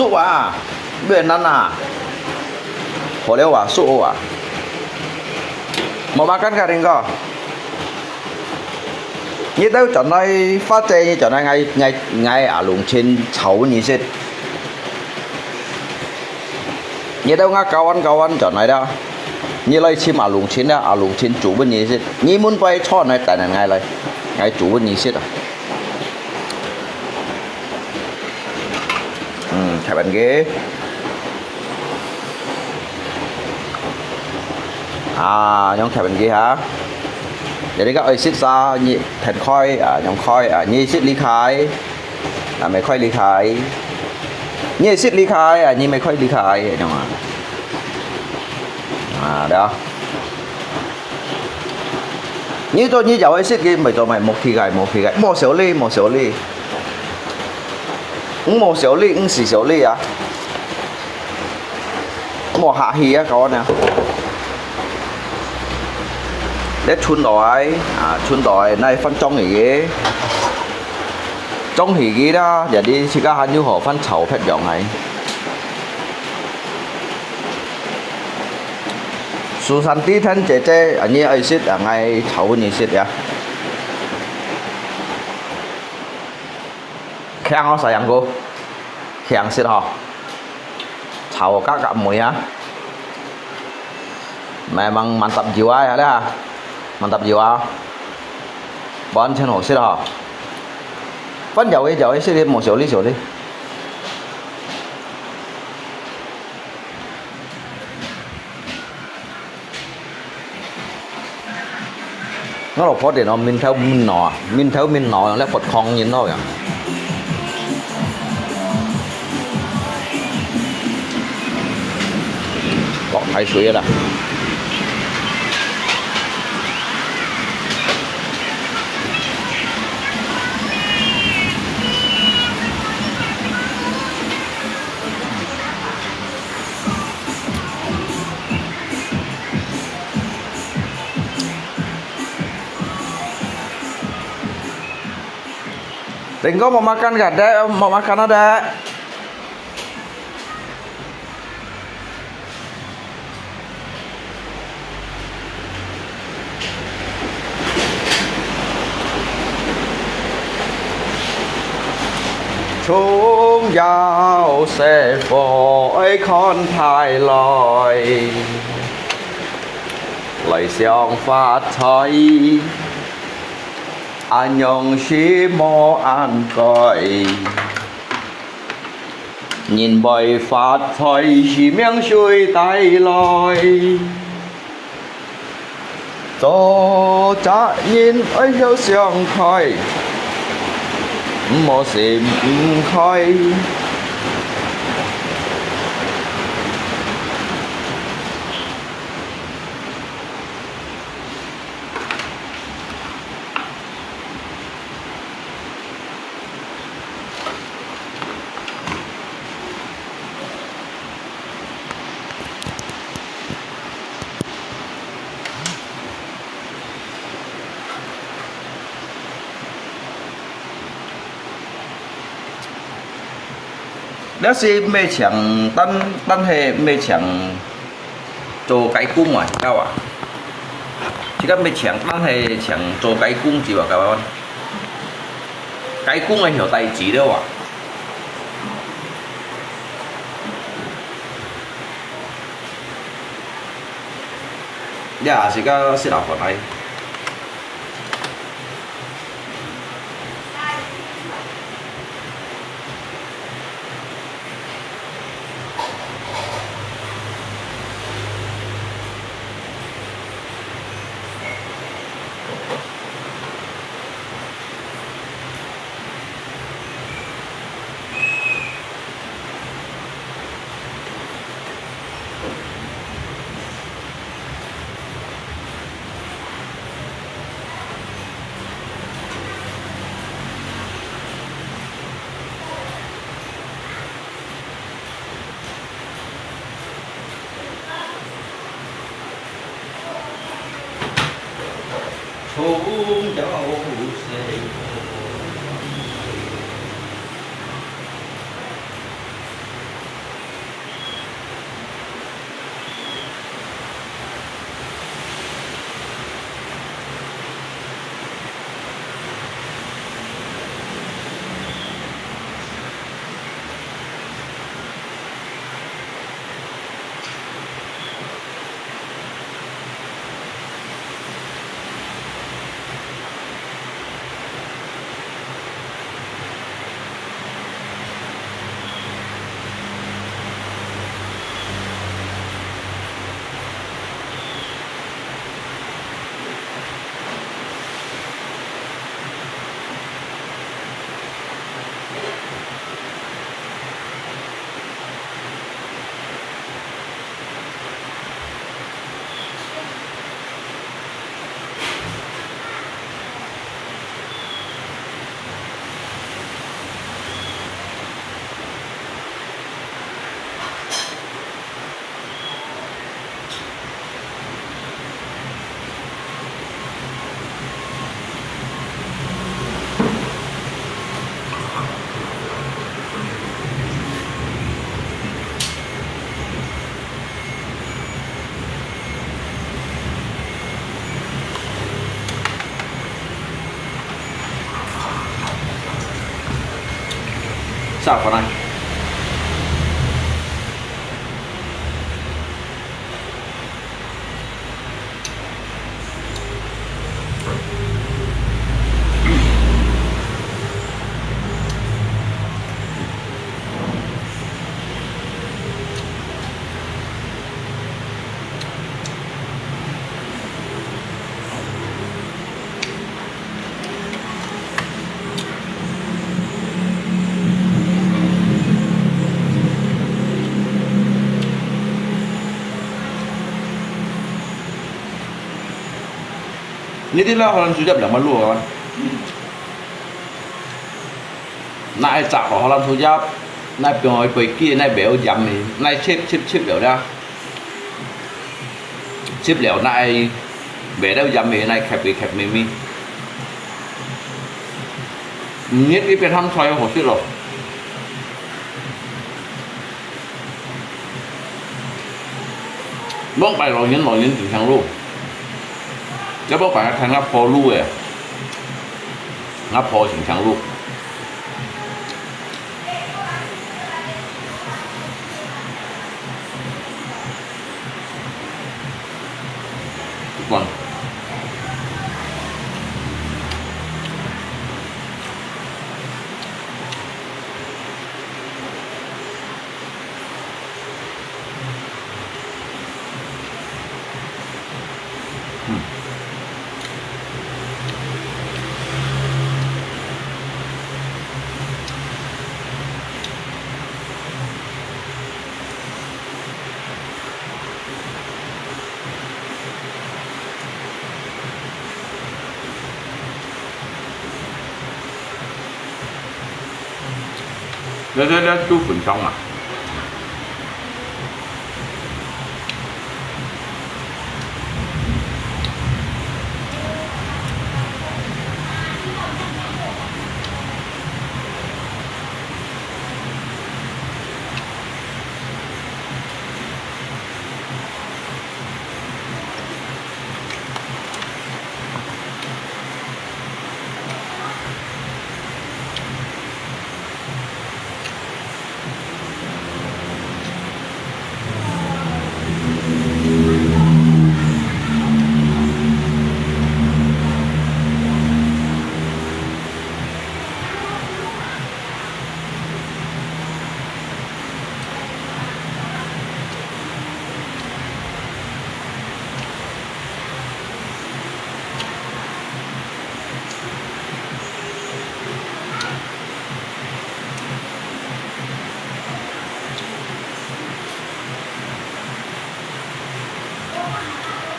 熟啊，越南啊，好了啊，熟啊。Mau makan kah Ringgo? Ngitu轉來發姐，你轉來𠊎𠊎𠊎阿龍親炒你食。Ngitu ngah kawan-kawan轉來啦，你來尋阿龍親啦，阿龍親煮分你食。你們拜餐來等等𠊎來，𠊎煮分你食啊。 嗯，開飯機。啊，用開飯機哈。Jadi kah愛食啥，你點開啊，用開啊，你食離開，啊，乜開離開。你食離開啊，你乜開離開，恁樣啊。啊，對啊。你做你就愛食个，毋做乜無奇怪，無奇怪，無小禮，無小禮。 毋無小禮，毋使小禮啊！無客氣啊，搞呢。你存落來啊，存落來，那分裝起个，裝起个啦，jadi自家還有好分炒別樣个。蘇珊蒂聽姐姐，啊，你愛食啊，𠊎炒分你食呀。 強哦，sayangku，強食吼，炒加加梅啊，memang mantap jiwa啊，這下，mantap jiwa，完全好食吼。飯咬一咬，一食無小禮小禮。 我老婆電腦面頭面腦啊，面頭面腦啊，咧發狂人咯樣。落大水啊啦！ Ringgo mau makan kah, Dek? Mau makan ah, Dek? 重陽節火愛看大來，來想發財，恁樣係無恁該。 人會發財，係命水帶來。做隻人愛曉想開，毋好心毋開。 這係乜請，但，但係乜請 做雞公啊，知道啊？這个乜請，但係請做雞公知無？雞公个曉得知了啊？這係个細老婆來。打翻來。 你這个荷蘭樹葉兩萬六啊？那愛摘落荷蘭樹葉，那放一杯水，那袂有鹽味，那切切切了啦。 切了，那愛，袂了鹽味，那愛吸味吸味味。嗯，你這邊鹹菜好食咯。往擺老人老人真香咯，要不擺看那破路誒，那破真香咯。 嗯。 這，這，這都粉腸嘛。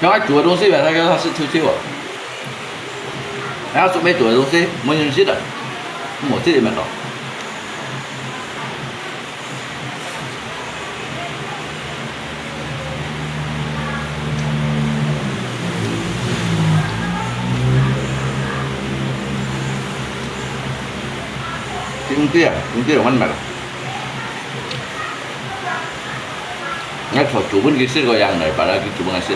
像愛煮个東西，佢个佢个係臭臭啊。然後準備煮个東西，無人食个，無這个味道。 真對啊，真對啊，我買了。𠊎坐煮分佢食个樣來，把佢煮分佢食。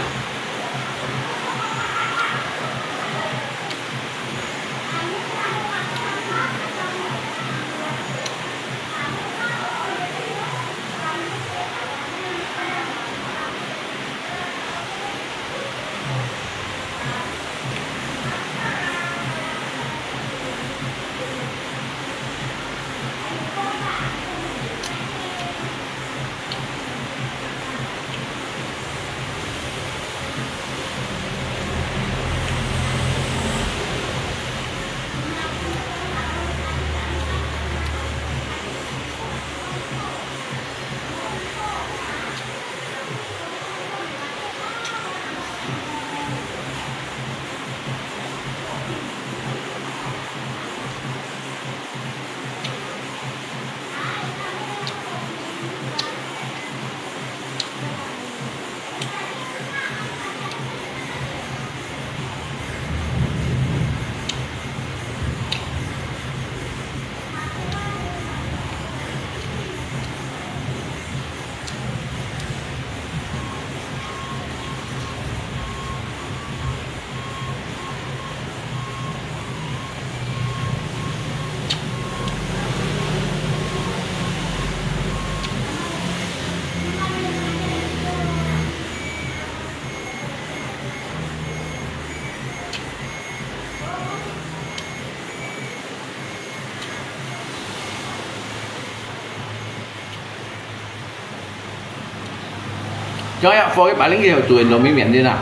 Yang yak fo ke paling ke有煮很多米面的啦，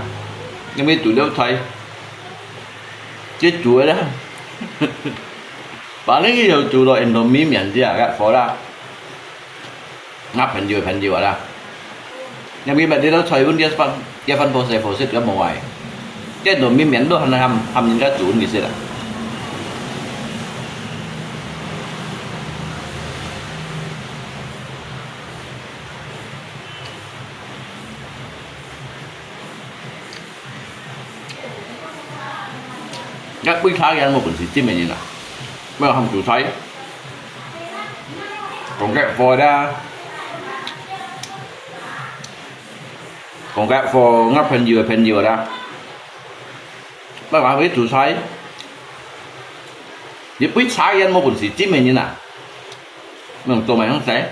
因为煮了菜，就煮了啦。Paling ke有煮了很多米面的啊，yak fo啦。 啊朋友朋友啊啦。因为买得到菜，阮个饭，个饭婆师傅食个无爱。个糯米面都很含，含人家煮你食啦。个杯茶人无本事，真没人啦，没有他们煮菜。 講个話啦，講个話，我朋友个朋友啦，不然會煮菜，你杯茶人無本事，真没人啊，能做咩樣使？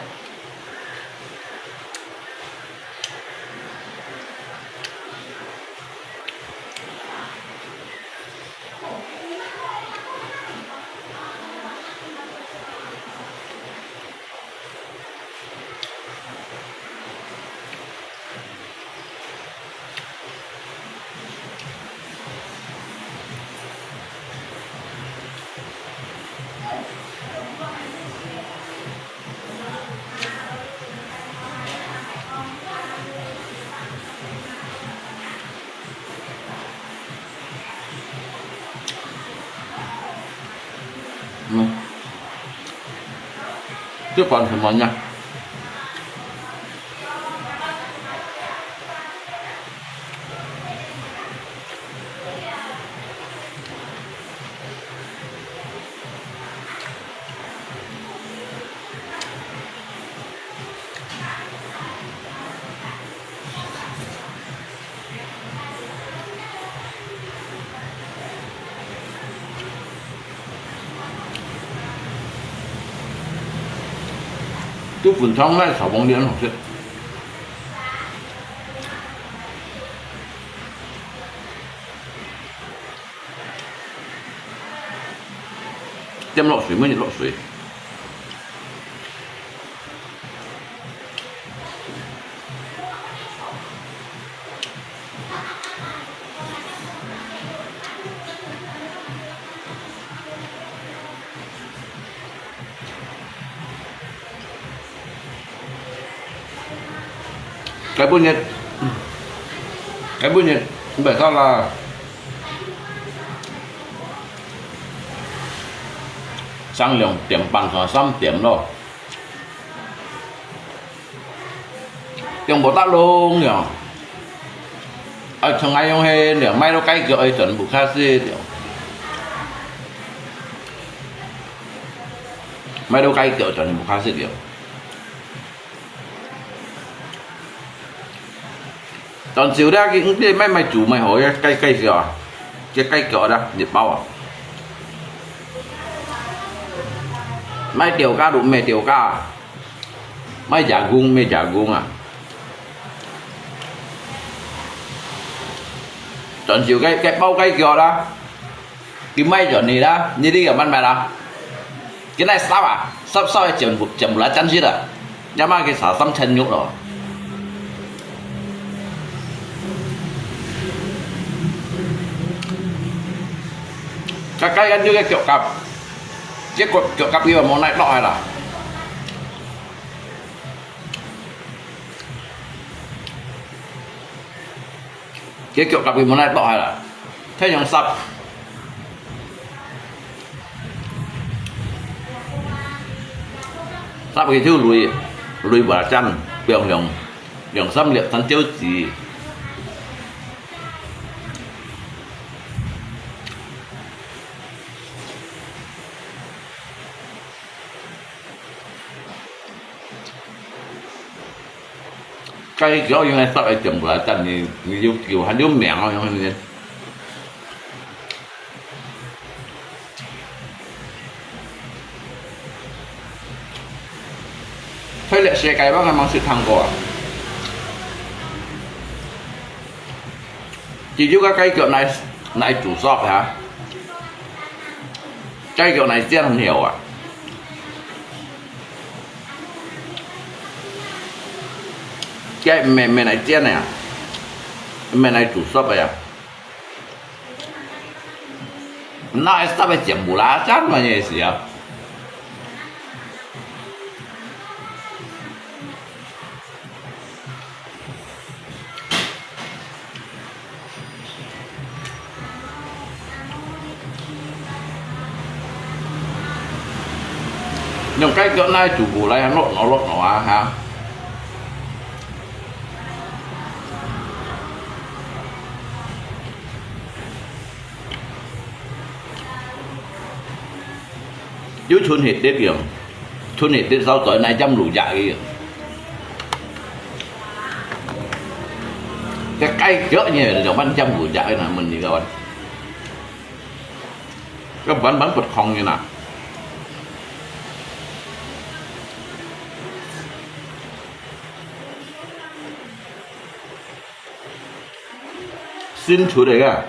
嗯，這款什麼呢？ 這粉腸个炒飯也很好食。 點落水，每日落水。 該本日，該本日毋使啦。上兩點半，三點咯。 中午打烊了，啊，像恁樣係了，買到雞腳个全部較細了，買到雞腳全部較細了。 但是咧，佢，佢買，買煮買好个雞，雞腳啊，這雞腳啦，一包啊。買吊架就買吊架，買jagung買jagung啊。但是該，該包雞腳啦。 佢買轉去啦，你，你有慢慢啦。佢那煠啊，煠，煠个全部，全部來煎死啦，也嘛佢炒三層肉咯。該，該，該，這个腳甲，這个腳甲佢無耐落來啦。 結局甲佢無奈落下啦，太陽濕，濕佢就累，累無啦，真，不用用，用三粒三朝子。 該主要用來煠个全部來，但你，你有，有還有名哦，用个。推了世界，我還吂識聽過啊。 佢有个雞腳來，來煮熟哈，雞腳來煎了啊。該毋係，毋係來煎个啊，毋係來煮熟个啊。那還燒个煎無啦，煎麼个意思啊？ 用雞腳來煮無來，落腦落腦啊哈！有春血滴个，春血滴燒水來浸滷肉个。這雞腳呢，就慢浸滷肉个，問你个。 要慢慢不空的啦。新出的个。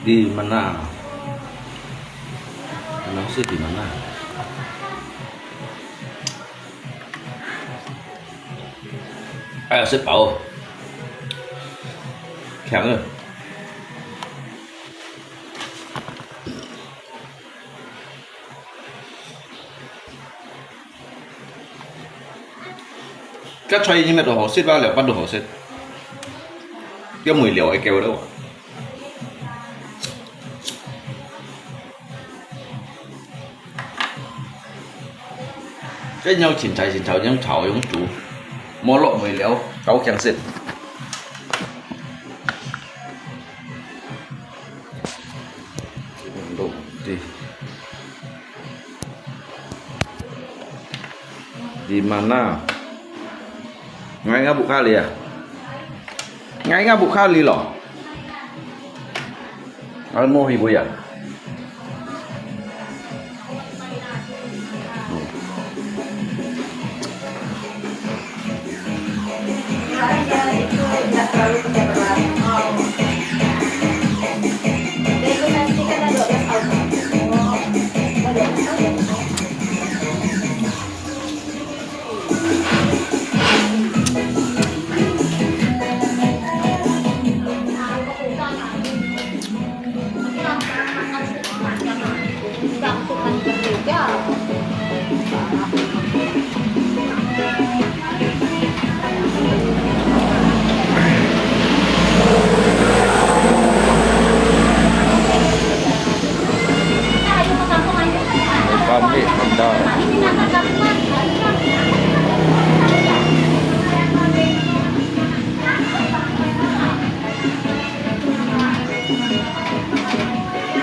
Di mana? Anong si di mana? 哎呀，食飽哦。強啊！ 該菜你乜都好食啊，涼拌都好食。要燜料會夠了。這要清彩清炒，用炒用煮，無落燜料，較強食。 Di, di mana? Ngai nga bukhali ah? Ngai nga bukhali lo? Ngai mo hi buya?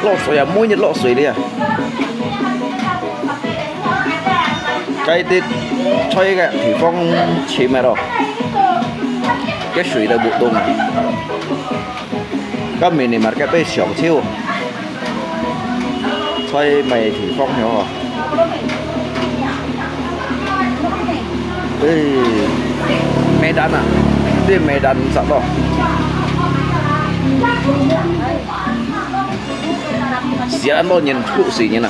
落水啊，每日落水了啊。該兜菜个地方深个咯，該水都無動啊。該mini market个上手，在麼个地方哦？誒，Medan啊，對Medan實咯。時間都人哭死人啊，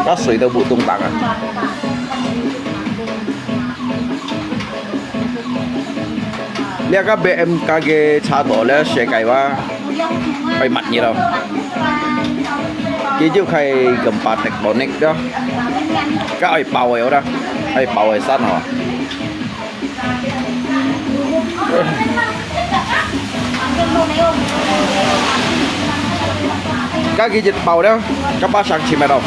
該水都不動盪啊。 這个B M K个車道咧，設計話，愛慢熱咯。佢就係gempa tektonik咯，該愛爆个啦，愛爆个山吼。該佢一爆了，該把上去咩咯？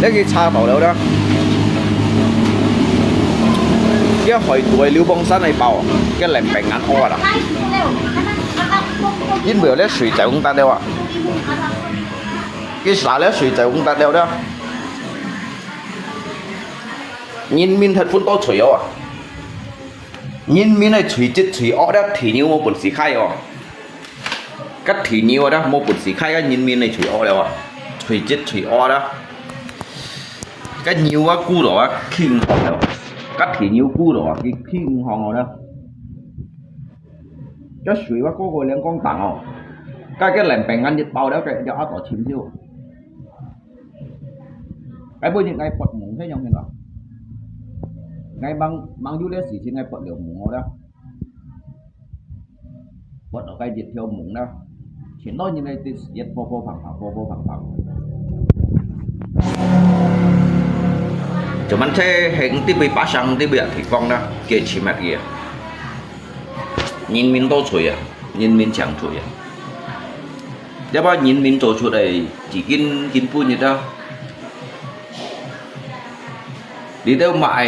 這个車道了啦。這海肚个流亡山个包，這兩邊眼屙啦。因為這水走毋得了啊。佢沙這水走毋得了啦。人民係分到吹哦啊。人民係吹直吹惡了，地牛無本事開哦。 該地牛啊，無本事開，該人民个吹惡了啊，吹直吹惡啦。該牛啊，跍到啊，企毋䟘了。該地牛跍到啊，佢企毋䟘了。該水啊，個個兩公擔哦。該个兩邊眼一爆了，該一下大清手。該本日𠊎發夢係樣形啊？𠊎吂，吂有這事情，𠊎發了夢哦啦。 發到該一條夢啦，全部人來對一波波砰砰，波波砰砰。Cuman在行對位，巴生對位啊地方啦，佢尋下佢啊。人民都吹啊，人民搶吹啊。要不然人民做出來，已經，已經本日啊。你兜買，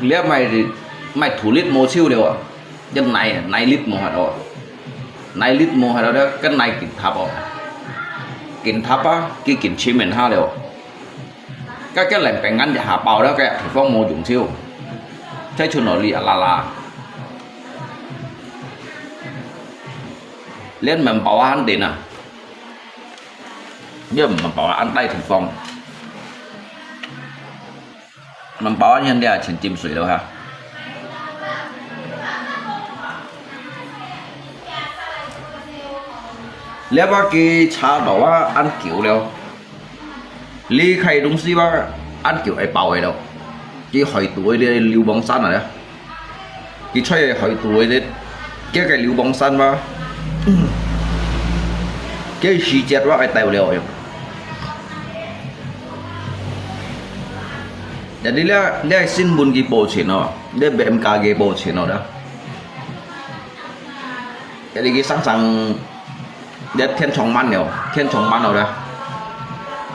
你買，買土力無手了啊。 一泥，泥力無法哦。泥力無法哦，該泥緊塌哦。緊塌啊，佢緊深面下了。該，該兩邊眼一下爆了，該地方無用手。再出來哩啊啦啦。連麵包啊，恁定啊。連麵包啊，恁大地方。 Nang bao nhiêu dia錢浸水了哈。這把佢車道啊，恁久了。離開東西吧，恁久會爆个了。佢海肚个流亡山啊，佢出去海肚个，這个流亡山吧，佢時節吧，會到了。 Jadi這，這新聞佢報錢哦，這B M K佢報錢哦，這。Jadi佢常常，這天窗滿了，天窗滿了，這。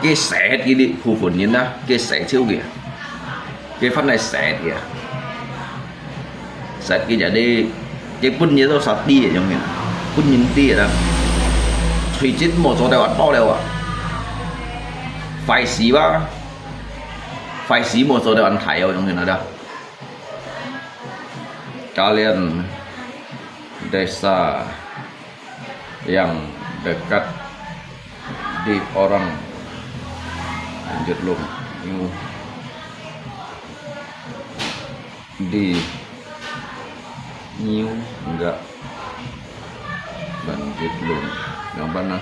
佢洗佢个部分人啦，佢洗手佢，佢翻來洗佢啊。 Sat佢jadi，佢本人都殺知个樣形，本人知个啦。隨節無做得話多了啊。壞事吧，壞事無做得話大哦，樣形啦。Kalian desa yang dekat di orang lanjut lung. Di New enggak lanjut lung. Yang mana?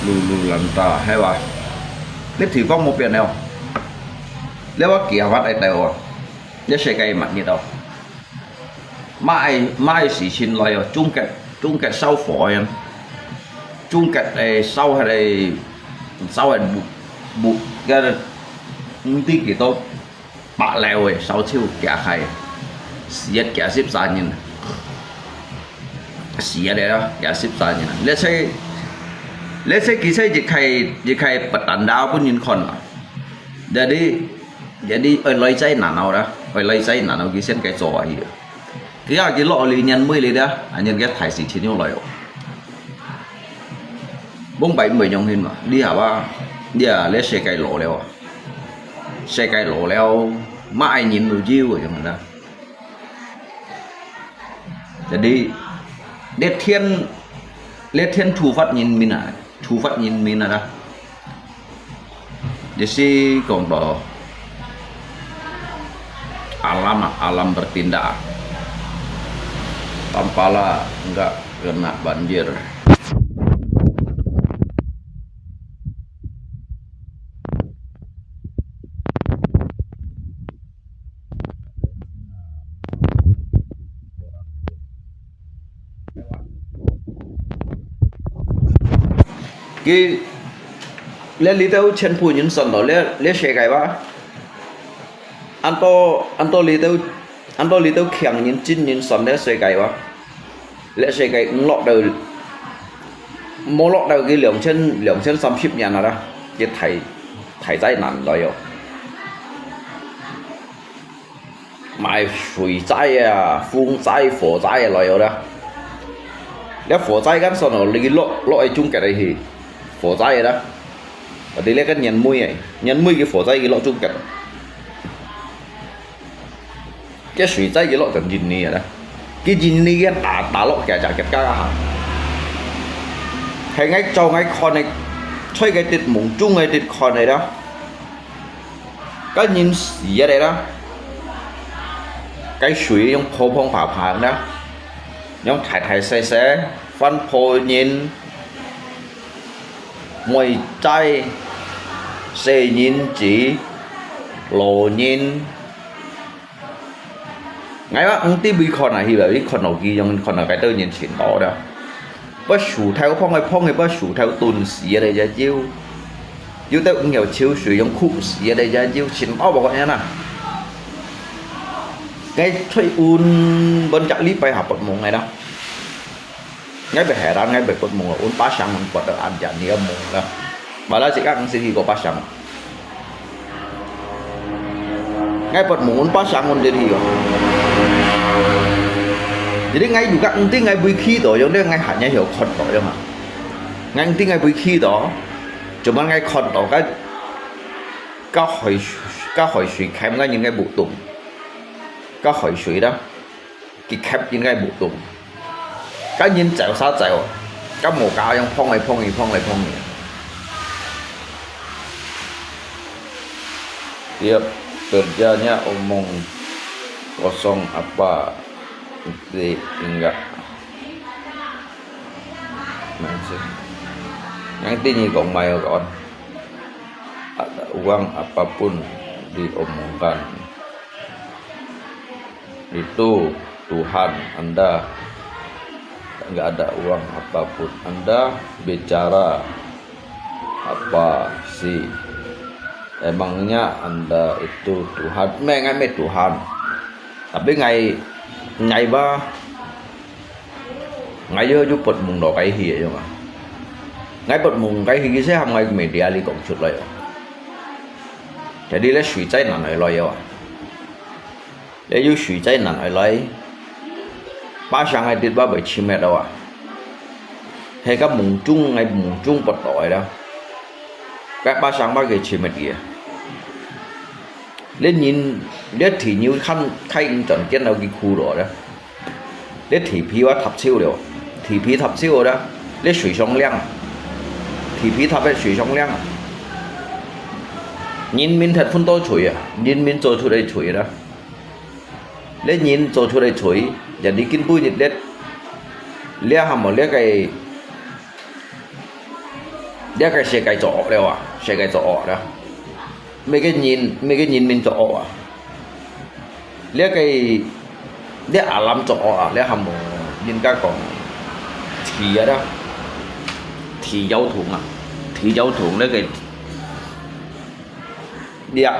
Lulu Lanta, hai wa. Ni thủy phong một biển nào. Lê wa kia wat ai tèo. Lê xe cái mặt nhiệt đâu. Mai, mai xì xin lòi, chung kết, chung kết sáu phó em. Chung kết, ê, sáu hay đây, sáu hay bu, bu, cái, tí kì tô, bạ lèo, ê, sáu triệu kia khai. Siết kia sip sa nhìn. Siết đây đó, kia sip sa nhìn. Lê xe, lê xe kì xe dịch khai, dịch khai bật đàn đáo bún nhìn khôn mà. Jadi, jadi, ơi, lòi cháy nản nào đó, ơi, lòi cháy nản nào kì sen cái trò à hì. Kì à, kì lọ lì nhăn mười lì đó, à, nhăn cái thái xì chín yô lòi ổ. Bông bảy mười nhông hìn mà, đi hả ba, 呀，這世界老了啊，世界老了，麼个人都有个樣啦。Jadi，這天，這天突發人民啊，突發人民啊啦。Jadi講到alam啊，alam bertindak啊，tampaklah enggak kena banjir. Ki, 這裡肚全部人算到這，這世界哇。恁多，恁多裡肚，恁多裡肚強人、真人算這世界哇。 這世界毋落到，無落到佢兩千，兩千三十年啊啦，佢大，大災難來哦。麼个水災啊、風災、火災啊來哦啦。這火災間算哦，佢落，落去中間个去，火災个啦。啊，你這个年尾个，年尾个火災佢落中間。 該水災佢落等印尼个啦，佢印尼个打，打落佢隻國家个下。係𠊎照𠊎看个，在該滴夢中个滴看个啦，該人死个啦，該水樣碰碰拍拍啦，樣大大細細，翻破人，妹仔、細人仔、老人， 𠊎話毋知會看啊，去了，你看到佢樣，看到該兜人全到了。不樹頭碰个碰个，不樹頭斷死个咧，也有。有兜毋曉泅水，樣枯死个咧，也有，全到無个樣啊。𠊎最近，本隻禮拜下發夢个啦。 𠊎會heran，𠊎會發夢，阮巴生阮發到恁樣个夢啦。Malah自家毋識去過巴生。𠊎發夢，阮巴生阮就去哦。Jadi𠊎又講，毋知𠊎會去到，樣呢，𠊎還也有看到樣啊。𠊎毋知𠊎會去到，做麼个𠊎看到，該，該海水，該海水揢𠊎應該無動，該海水啦。 佢揢應該無動。該人走啥走，該無家樣碰來碰去，碰來碰去。Tiap kerjanya omong kosong apa, ngerti enggak? Maksud, yang tinggi kong mayo kawan. Ada uang apapun diomongkan. Itu Tuhan Anda, nggak ada uang apapun. Anda bicara apa sih? Emangnya Anda itu Tuhan? Mẹ, ngai mẹ Tuhan. Tapi ngai, ngai ba, ngai yo, yo 發夢到該去个嘛。Ngai 發夢該去，其實含ngai media裡講出來哦。Jadi咧水災難來來哦啊。 咧有水災難來來，巴生个地方會沉滅了啊。係个夢中，𠊎夢中發到个啦。該巴生把佢沉滅去啊。咧人，咧地牛看，看見轉見到佢苦了啦。咧地皮話塌手了，地皮塌手了，咧水上亮，地皮塌个水上亮。人民忒奮鬥出啊，人民做出來出啦。 咧人做出來罪，人哋今晡日咧，咧還無咧个，咧个世界做惡了啊，世界做惡了。每个人，每个人民做惡啊。咧个，咧阿南做惡啊，咧還無人家講，地啊啦，地搖動啊，地搖動咧个，咧，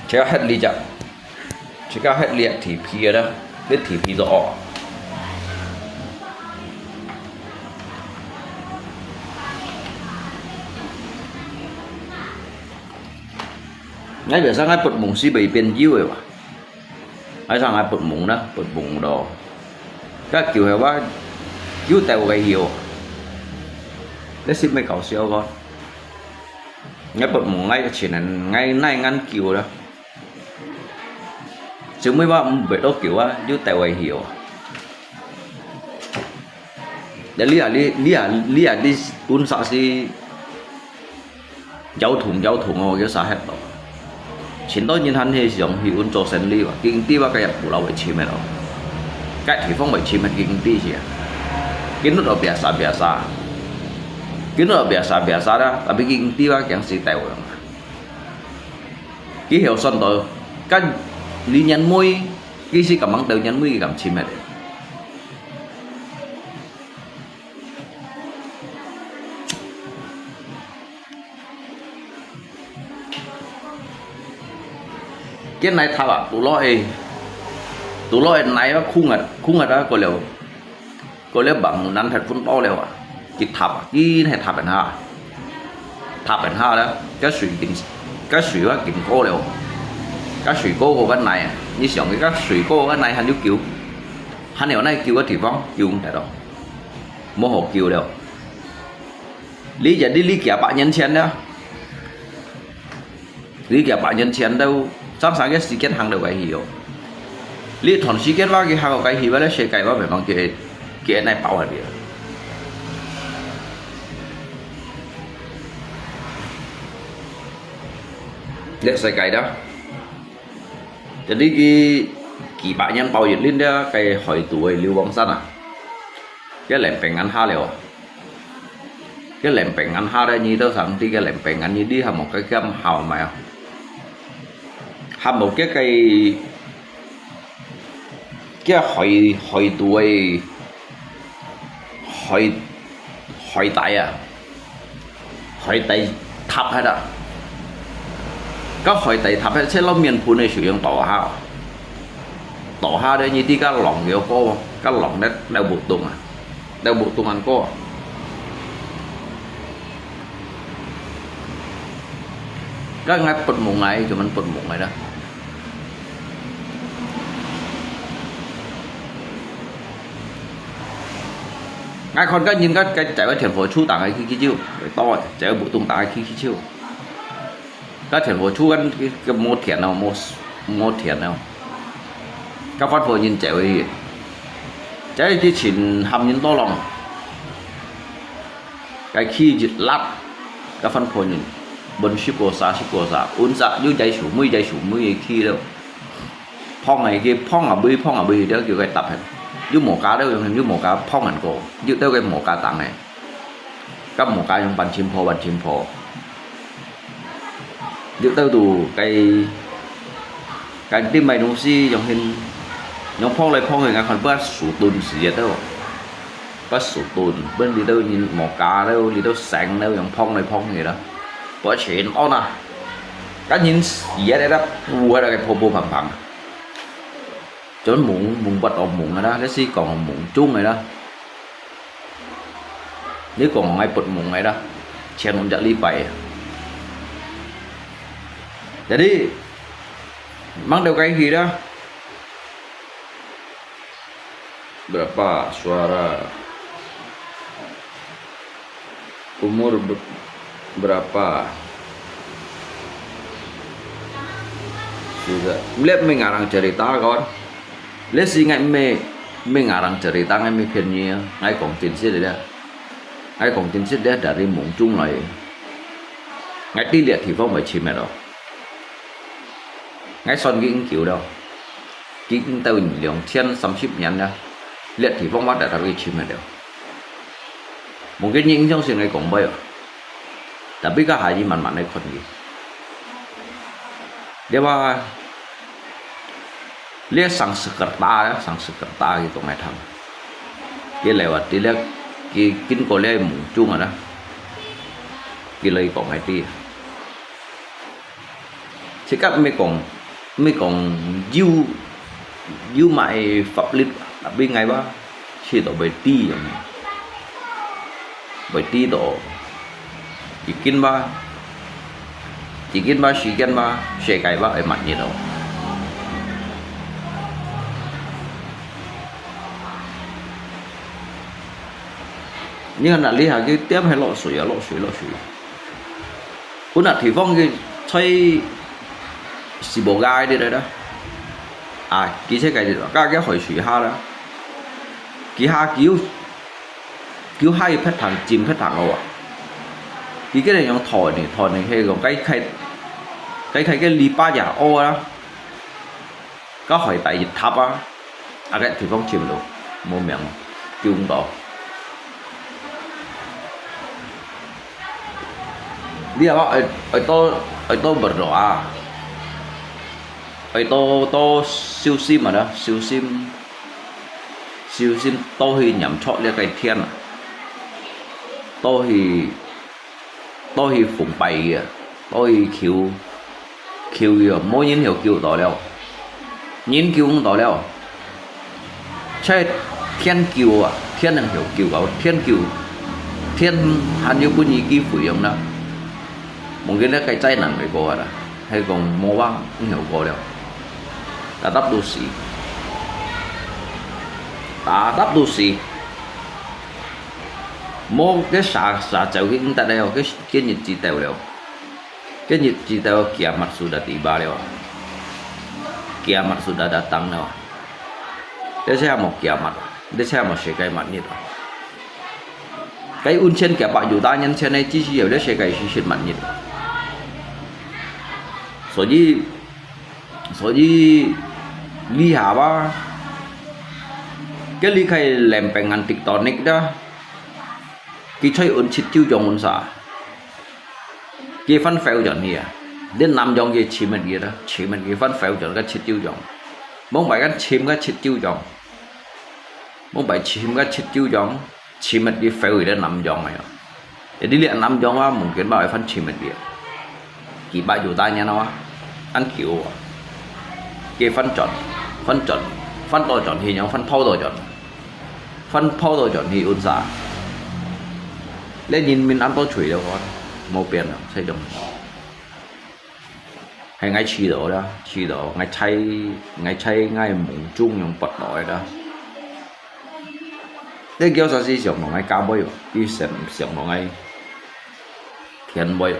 這个核力啊。 自家核裂地皮个啦，你地皮都惡。𠊎biasa𠊎發夢時會變有个哇。𠊎常𠊎發夢啦，發夢咯。該叫係話有兜个有。你識毋識搞笑个？ 𠊎發夢𠊎个親人，𠊎哪恁久了。小妹話毋會到久啊，又帶回去哦。你啊，你，你啊，你啊，你本身是腰痛腰痛哦，要啥hết咯。前段日還係想去運做生理哇，經濟哇，該也不老會尋个咯。該地方會尋个經濟是啊。今日都biasa biasa，今日都biasa biasa啦，tapi經濟哇，驚死帶回啊。 佢曉算到，該李年妹，佢是敢樣到年妹佢敢尋个咧。見來塔啊，堵落个，堵落个泥啊，空啊，空啊，過了。 過了吂難忒分到了啊，佢塌啊，緊係塌等下，塌等下了，該水緊，該水啊緊過了，該水過過个泥啊，你想佢該水過過个泥還有救，還有哪救个地方救毋得咯，無好救了。你也你你幾百年前了。 你幾百年前都，上山个時間行到該去哦。你同時間話佢行到該去，話咧世界話明明佢，佢哪包下去啊？這世界的，jadi佢幾百年包一輪的，該海肚个流亡山啊，這冷冰暗下了啊。 該冷冰暗下咧，你到上帝个冷冰暗，你你還無該減好無啊？還無該个，該海，海肚个，海，海底啊，海底塌忒啊！該海底塌忒，切落面盆个時用倒下，倒下咧，你知該浪有過，該浪咧，撈毋動啊！ 都無東南亞。該𠊎發夢𠊎，專門發夢𠊎啦。𠊎看該人該，該走个電火柱打開去去就，到个，走个無東打開去去就。 該電火柱間，該無電了，無，無電了。該發火人走去，走去之前喊人多咯。該氣一辣，該發火人，問十個啥，十個啥，問啥，又在手尾，在手尾个氣了。碰个去，碰啊尾，碰啊尾，了叫佢答應。又無加了，又無加碰人過，又到个無加當个。該無加用半千破，半千破。 入到肚該，該啲買東西用hin，用碰來碰去，𠊎看不手段時日到，不手段，分你兜人無家了，你兜醒了，用碰來碰去啦，不錢安啊，該人時日在那烏在那个破破碰碰，準夢夢不到夢个啦，那是講夢中个啦。 你講𠊎發夢个啦，前兩隻禮拜啊。Jadi，吂了解佢啦。Berapa suara? Umur be-, berapa? Sudah. Melihat mengarang cerita, kawan. 這時𠊎毋係，毋係ngarang cerita，𠊎毋係騙你啊，𠊎講真實个啦。𠊎講真實个，dari夢中來个。𠊎知這地方會尋个咯。𠊎算佢已久了，佢已經到兩千三十年了，這地方𠊎特特去尋个了。無見你影相先來講話哦。 Tapi該下佢慢慢來看佢。你話，你上Jakarta，上Jakarta佢講來聽。佢來話，佢咧，佢經過這夢中啊啦，佢來講𠊎知。自家毋係講，毋係講有，有麼个法律，tapi𠊎話，試到會知樣。 會知道，已經吧，已經吧，時間吧，世界吧，會滿日哦。你看那裡下去點係落水啊，落水，落水。本來地方个在西伯街个啦，啊，佢在該个，該个海水下啦，佢下佢又佢下一撇糖，浸撇糖个哇，佢个人用拖呢，拖呢，係講該開該開个籬笆也屙啦。 該海底一塌啊，啊，該地方尋到，無命，救毋到。你啊，愛愛到愛到Berdoa，愛到到小心啊啦，小心小心，倒去黏著這个天啊，倒去 倒去奉拜佢啊，倒去求求佢啊，無人曉救到了，人救毋到了。在天救啊，天能曉救啊，天救，天還有分佢機會用啦。望緊這个災難會過啊啦，係講無望毋曉過了，tetap都死，tetap都死。 無，該啥啥走去毋得了，該該日子到了，該日子到，kiamat sudah tiba了，kiamat sudah datang了。這下無kiamat，這下無世界末日啊。該用千幾百yuta年前个，只是有這世界是末日。所以，所以，你下吧，該你可以連平安Tectonic啦。 佢在運七九種運啥？佢翻浮轉去啊！你南洋佢尋乜佢啦，尋乜佢翻浮轉个七九種，往擺間尋个七九種，往擺尋个七九種，尋乜佢浮去咧南洋个啊！一啲咧南洋啊，望緊嘛會翻尋乜佢啊！幾百yuta年啊，恁久啊！佢翻轉，翻轉，翻倒轉去，樣翻偷倒轉。 翻泡到轉去運啥？這人民恁多嘴了，無變了，這種。係𠊎試到啦，試到，𠊎在，𠊎在𠊎夢中樣發到个啦。這叫啥事想到𠊎家妹，佢想想到𠊎天妹。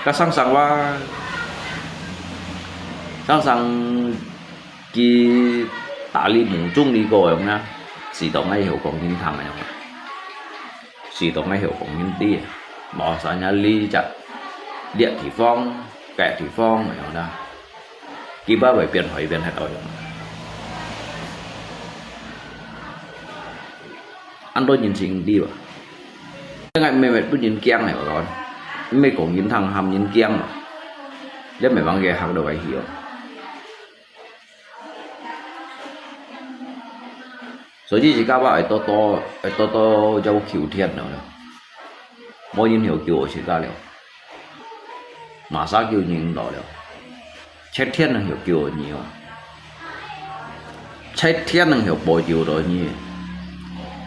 該常常話，常常 佢打你夢中你个樣啊，試到𠊎曉講人聽个樣啊，試到𠊎曉講人知，無啥人理解，這地方，該地方个樣啦，佢把會變海變忒个樣。恁多人情知吧？𠊎毋係分人驚个，𠊎講，毋係講人聽喊人驚嘛，這毋係往佢嚇到佢去哦。 所以自家話愛多多，愛多多要求天了啦，無人曉救自家了，麼儕救人毋到了，只天能曉救你哦，只天能曉保佑到你，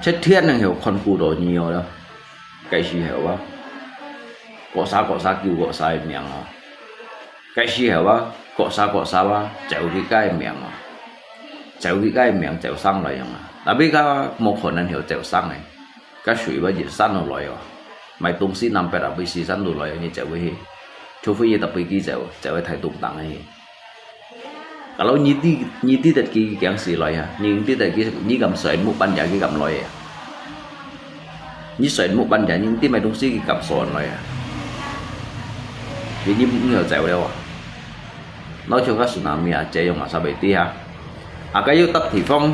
只天能曉看顧到你哦了。 該時候啊，各儕各儕救各儕个命哦。該時候啊，各儕各儕啊，走佢个命哦。走佢个命走上來樣啊。Tapi佢無可能曉走上个，該水會一山落來哦。買東西南北啊，飛四山落來，你走會去？除非你搭飛機走，走去大東東个去。 Kalau你知，你知得佢幾時來啊？你知得佢，你敢選木板呀，佢敢來啊？你選木板呀，你知買東西佢敢選來啊？你你你要走了啊？老像个tsunami啊，這樣嘛，差不多啊。啊，該有搭地方，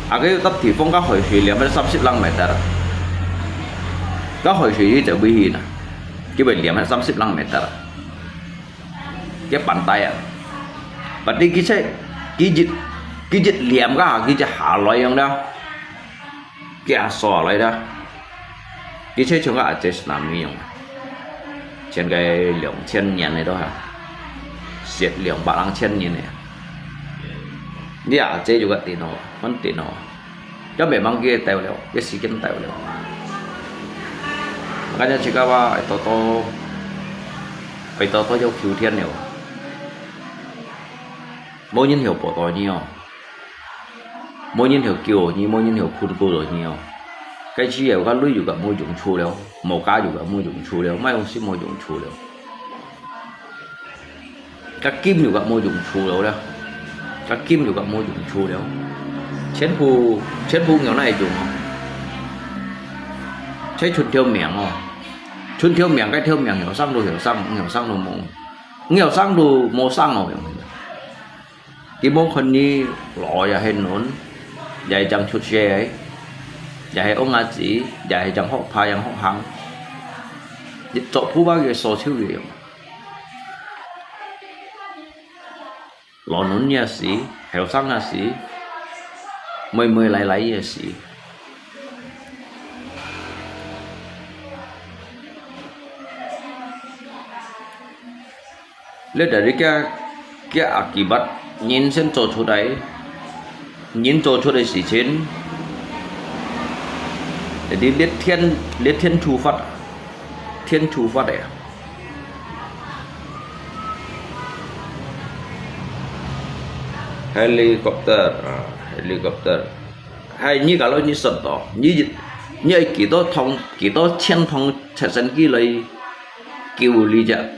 啊，該有搭地方，該海水淹到三十零meter啊。該海水佢就危險啊，佢會淹到三十零meter啊。 个pantai啊。Berarti佢就，佢一，佢一淹个下，佢就下來樣啦，佢下沙來啦。佢就像个阿姐tsunami樣，前个兩千年个都哈，是兩百零千年个。你阿姐就个電腦，很電腦。 也袂忘記會到了，个時間到了。Makanya自家話愛多多，愛多多要求天了。無人曉保到你哦，無人曉救你，無人曉看顧到你哦。該自由个鐳又个無用處了，無價又个無用處了，麼个東西無用處了。該金又个無用處了啦，該金又个無用處了，全部全部用哪用哦？才存條命哦，存條命，該條命曉生就曉生，毋曉生就無，毋曉生就無生哦，用。 佢無看你老也係嫩，也係正出世个，也係嬰兒子，也係正學爬正學行。你做不到佢所求个樣。老嫩也死，後生也死，妹妹倈倈也死。 這dari个个akibat人先做出來，人做出來事情，jadi這天這天處罰，天處罰个。Helikopter，啊，helikopter。 係，你假如你食到，你你愛幾多趟、幾多千趟直升機來救你隻，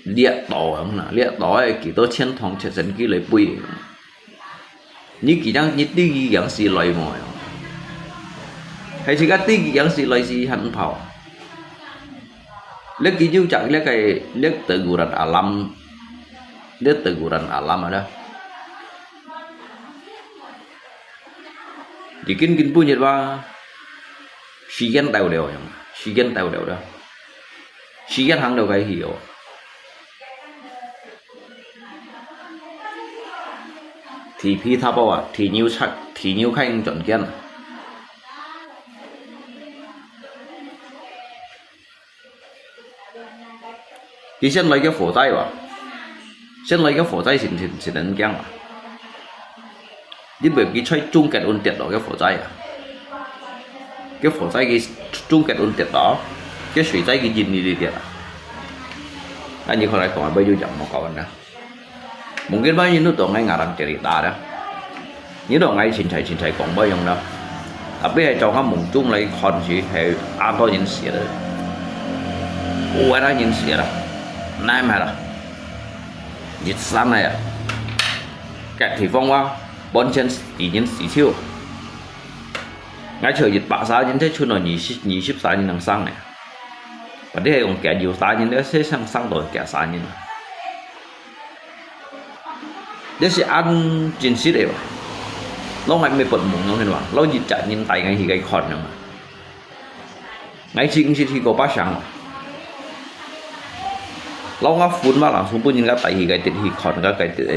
你隻島啊，你隻島愛幾多千趟直升機來飛。你幾樣，你知佢樣式來無？係自家知佢樣式來時還跑。這佢就講這個，這teguran alam，這teguran alam啊，這。 已經根本就話，時間到了，時間到了啦，時間行到該去哦。地皮塌包啊，地牛拆，地牛開轉間啊。 佢先來个火災哇，先來个火災先先先恁驚啊！因為佢在中間運跌落个火災啊，个火災佢中間運跌落，个水災佢引你去跌啊。啊，你看來講啊，尾就講無搞完啦。 Mungkin banyak人都當𠊎ngarang cerita dah。你當𠊎清彩清彩講無用啦。Tapi係照下目中來看時，係恁多人死了。有个人死了，哪唔係啦？一山个啊，該地方哇，完全已經死透。 𠊎就一百儕人，這賰到二十、二十儕人能生个。Padahal係用幾有儕人，這生生到幾儕人。這係恁真實个哇。摎𠊎毋係發夢樣个哇，摎一隻人帶𠊎去該看樣啊。𠊎真實去過北上哇。摎𠊎分嘛，langsung分人家帶去該地去看，該該地个，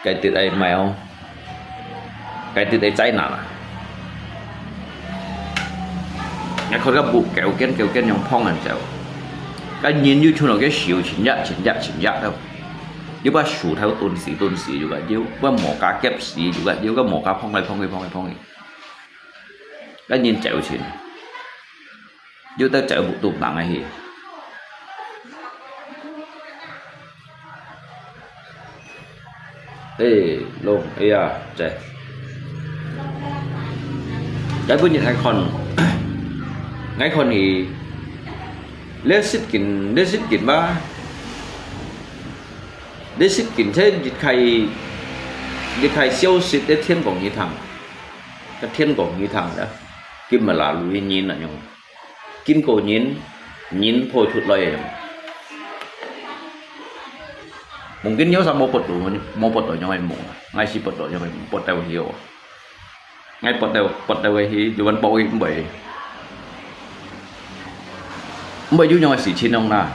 該地个咩哦。 該地个災難啊。𠊎看該木噭間噭間樣嗙恁走，該人又像該樹，盡壓盡壓盡壓到，又把樹頭斷死斷死，又該又把無家夾死，又該又該無家嗙來嗙去嗙去嗙去，該人走盡。 又得走不動人个去。哎，攏，哎呀，這。該本日𠊎看，𠊎看佢，這十斤，這十斤吧，這十斤，這一開，一開消息，這天光一趟，這天光一趟了，今日啦，路一年了，用。 經過人，人破出來个。Mungkin有儕無發到，無發到樣个夢啊，𠊎係發到樣个夢，發到去哦。𠊎發到，發到个去，有人報佢毋會，毋會有樣个事情樣啦。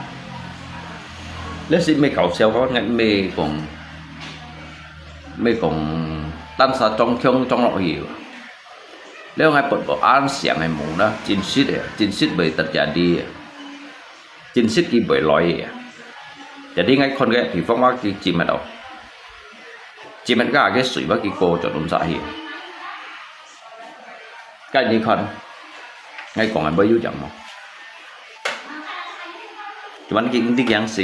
這係毋係搞笑个，𠊎毋係講，毋係講單儕裝腔裝落去个。 了𠊎發到恁像个夢啦，真實个，真實會得jadi个，真實佢會來个。Jadi𠊎看个地方，𠊎去尋得到，尋得到个水，𠊎去過轉輪煞去。該你看，𠊎講个會有影無？Cuman佢，佢樣式，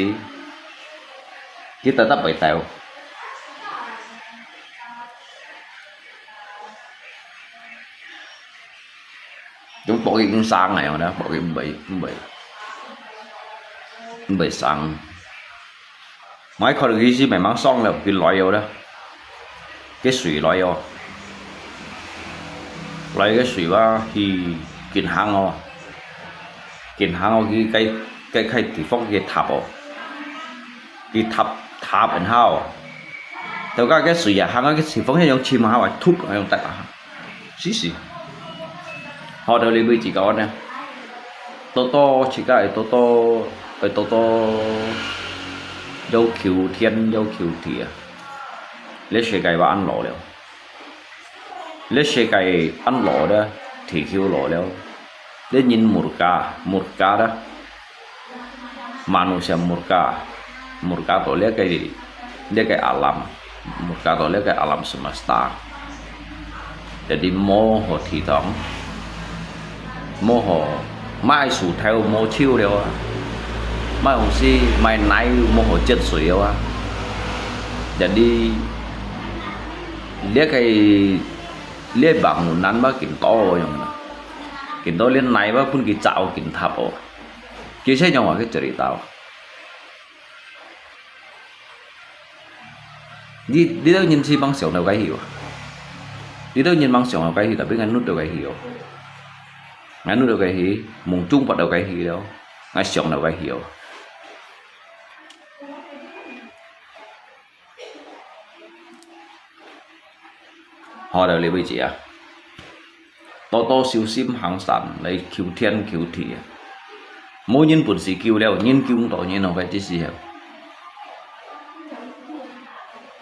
佢tetap會到。薄佢毋生个，我呢，薄佢毋會，毋會，毋會生。𠊎看到佢是慢慢爽了，佢來了啦，佢水來哦，來个水哇，去近行哦，近行哦，佢該，該，該地方去踏哦，去踏，踏然後，到該个水啊，行啊，个地方，佢用尋下，突，用得啊。 試試。好，到這位自家呢，多多自家會多多，會多多要求天要求地啊。這世界話恁老了，這世界恁老了，地球老了，這人murka，murka啦。 Manusia murka, murka to liak ke, liak ke alam, murka to liak ke alam semesta. Jadi無好地堂，無好買樹頭無樹了啊，買東西買奶無好接水了啊。Jadi liak ke, liak bangunan ba緊多樣啊，緊多liak奶ba分佢走緊踏哦。 其實用話去做得到。你，你兜人是吂想到該去哦？你兜人吂想到該去，tapi𠊎努到該去哦。𠊎努到該去，夢中發到該去了，𠊎想到該去哦。 好，到這位自家啊，多多修心行善來求天求地啊。無人本事救了，人救毋到人哦，該只時候。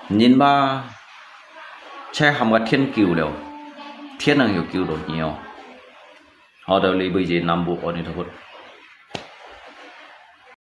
人嘛，才喊个天救了，天能夠救到你哦。好，到這位自家南無阿彌陀佛。